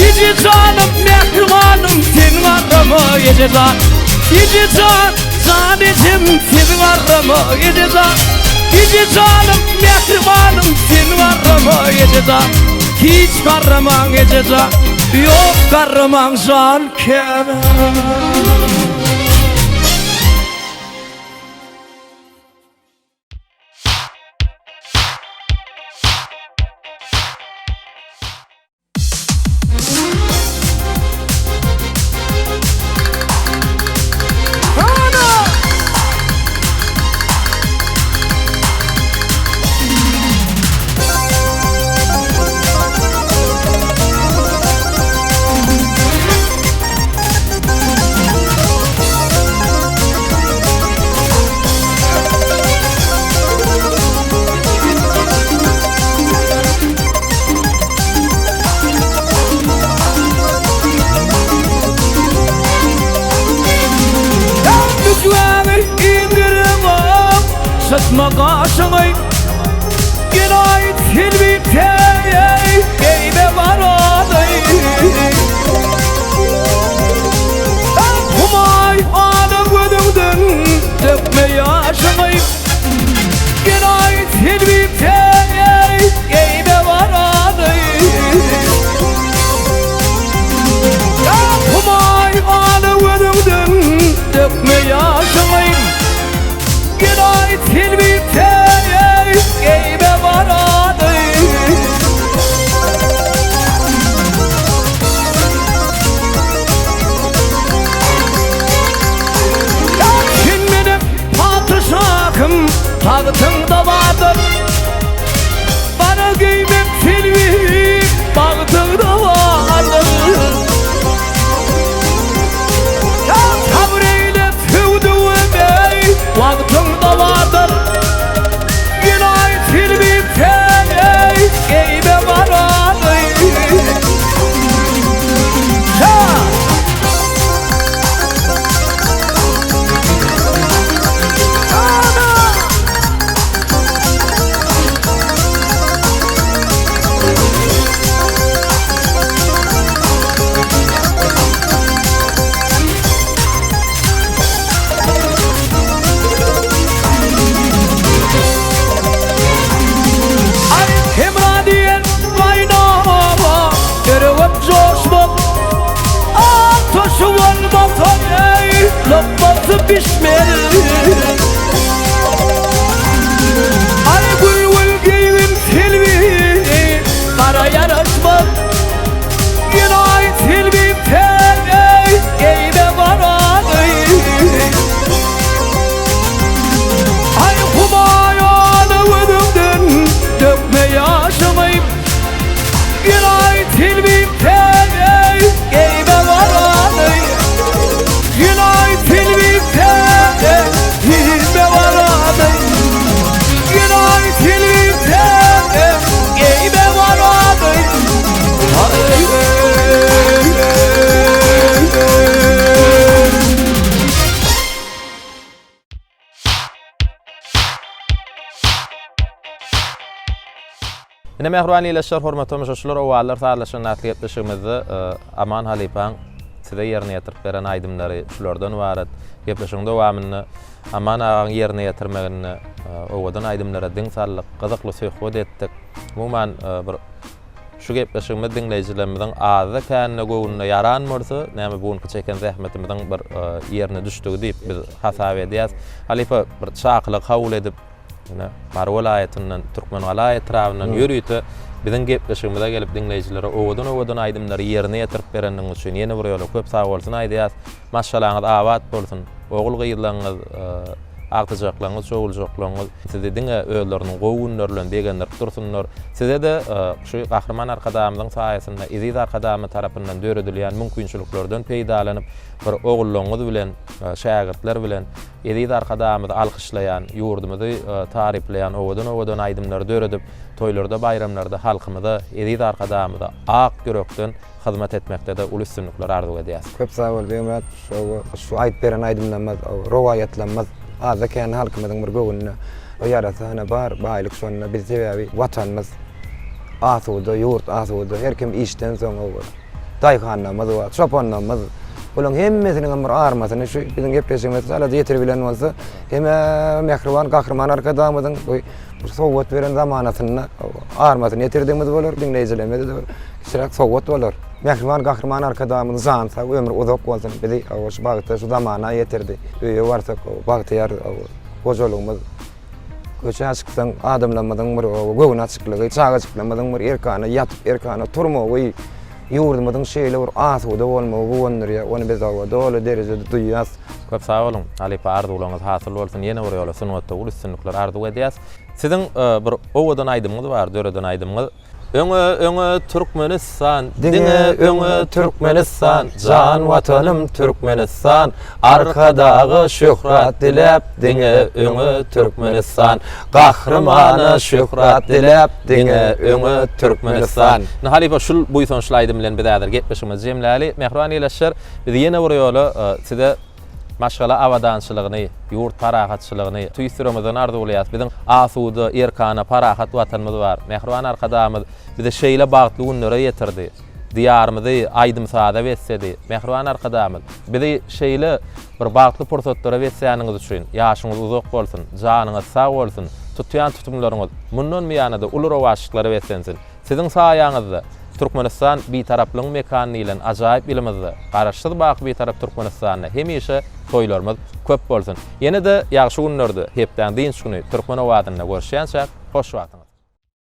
Ejejanym mähribanym sen garrama ejejan Ejejan jan ejem sen garrama ejejan Ejejanym mähribanym sen garrama ejejan Hiç garramaň ejejan Ýok garramaň jan käbäm. Çytma gaşyňy Gel aýt selbi teý Geýme barady Humaý ala gözüňden Dökme ýaşyňy Gel aýt selbi teý Geýme barady Humaý ala gözüňden Dökme ýaşyňy Gel aýt selbi teý Geýme barady Sen meniň patyşahym, tagtyňda bardyr. Gara geýmek selbi bagtyňda bardyr. Sabyr eýle söwdügime, wagtyňda bardyr. Gel aýt selbi sen, geýme garany. Ay Hemra diýen gaýnama Dörewip joşmak Ataşy bolmasa ey Lokmasy bişmeli Ay gül gül geýgin selbi Gara ýaraşmaz Gel aý selbi sen ey Geýme garany Aý Humaýany gözüňden Dökme ýaşyňy Gel aý telbim sen ey Geýme garany Gel aý telbim sen ey Geýme garany Gel aý telbim sen ey Geýme garany Aý ey ey ey Ine mähriban ildeşler, hormatly tomaşaçylar, Owazlar sazlaşan atly gepleşigimizde Aman halypaň size ýerine ýetirip beren aýdymlary şulardan ybarat. Gepleşigiň dowamynda Aman agaň ýerine ýetirmeginde owadan aýdymlara diň saldyk, gyzykly söhbet etdik. Umuman bir Şu gepleşigimiz diňleýjilerimiziň azda-kände göwnüne ýaran bolsa, näme bu günki çeken zähmetimiziň bir ýerine düşdügi diýip biz hasap edýäs. Halypa bir çakylygy kabul edip, ine, Mary welaýatyndan, Türkmengala etrabyndan ýörite biziň gepleşigimize gelip diňleýjilere owadan-owadan aýdymlary ýerine ýetirip berendigiň üçin ýene bir ýola köp sagbolsun aýdýas. Maşgalaňyz abat bolsun! Ogul-gyzlaryňyz, agtyjaklaryňyz, çowlujaklaryňyz sizi diňe özleriniň gowy günleri bilen begendirip dursunlar. Size-de şu Gahryman Arkadagymyzyň saýasynda, eziz Arkadagymyz tarapyndan döredilýän mümkinçiliklerden peýdalanyp, bir ogullaryňyz bilen. şägirtler bilen eziz Arkadagymyzy alkyşlaýan, ýurdumyzy taryplaýan owadan-owadan aýdymlary döredip, toýlarda, baýramlarda halkymyza, eziz Arkadagymyza ak ýürekden hyzmat etmekde-de uly üstünlikler arzuw edýäs. Köp sag bol Begmyrat, şu aýdyp beren aýdymlarymyz, rowaýatlarymyz azda-kände halkymyzyň bir göwnüne ýarasa hany bar baýlyk şonda biz sebäbi Watanymyz asuda, ýurt asuda, her kim işden soň daýhanlarymyz bar, çopanlarymyz bularyň hemmesiniň hem bir armasyny şu biziň gepleşigimiz çalaja ýetiribilen bolsa hem-ä mähriban Gahryman Arkadagymyzyň bu Bir sowgat beren zamanasynda armasyny ýetirdigimiz bolar, diňleýjilerimize-de bir kiçiräk sowgat bolar. Mähriban Gahryman Arkadagymyzyň jany sag, ömri uzak bolsun. Bizi şu bagta, şu zamana ýetirdi. Öýe barsak, bagtyýar hojalygymyz. Köçä çyksaň, adamlarymyzyň bir göwni açyklygy, çagajyklarymyzyň bir erkana ýatyp, erkana turmagy, ýurdumyzyň şeýle bir asuda bolmagy guwandyrýar. Ony biz doly derejede duýýas. Köp sag boluň halypa arzuwlaryňyz hasyl bolsun ýene bir ýola sungatda uly üstünlikler arzuw edýäs. Siziň bir owadan aýdymyňyz bar döreden aýdymyňyz Öňe öňe Türkmenistan diňe öňe Türkmenistan jan watanym Türkmenistan Arkadaga şöhrat diläp diňe öňe Türkmenistan Gahrymana şöhrat diläp diňe öňe Türkmenistan. Indi halypa şul buýsançly aýdym bilen biz häzir gepleşigimizi jemläli. Mähriban ildeşler Biz ýene bir ýola size maşgala abadançylygyny, ýurt parahatçylygyny tüýs ýüregimizden arzuwlaýarys. Biziň asuda, erkana, parahat Watanymyz bar. Mähriban Arkadagymyz bizi şeýle bagtly günlere ýetirdi. Diýarymyzy aýdym-saza besledi. Mähriban Arkadagymyz, bizi şeýle bir bagtly pursatlara besläniňiz üçin ýaşyňyz uzak bolsun, janyňyz sag bolsun, tutýan tutumlaryňyz mundan buýana-da uly rowaçlyklara beslensin! Siziň saýaňyzda Türkmenistan Bitaraplygyň mekany diýlen ajaýyp ýylymyzda Garaşsyz baky Bitarap Türkmenistanda hemişe toýlarymyz köp bolsun! Ýene-de ýagşy günlerde, hepdäň dynç güni Türkmen owazynda görüşýänçäk, hoş wagtyňyz!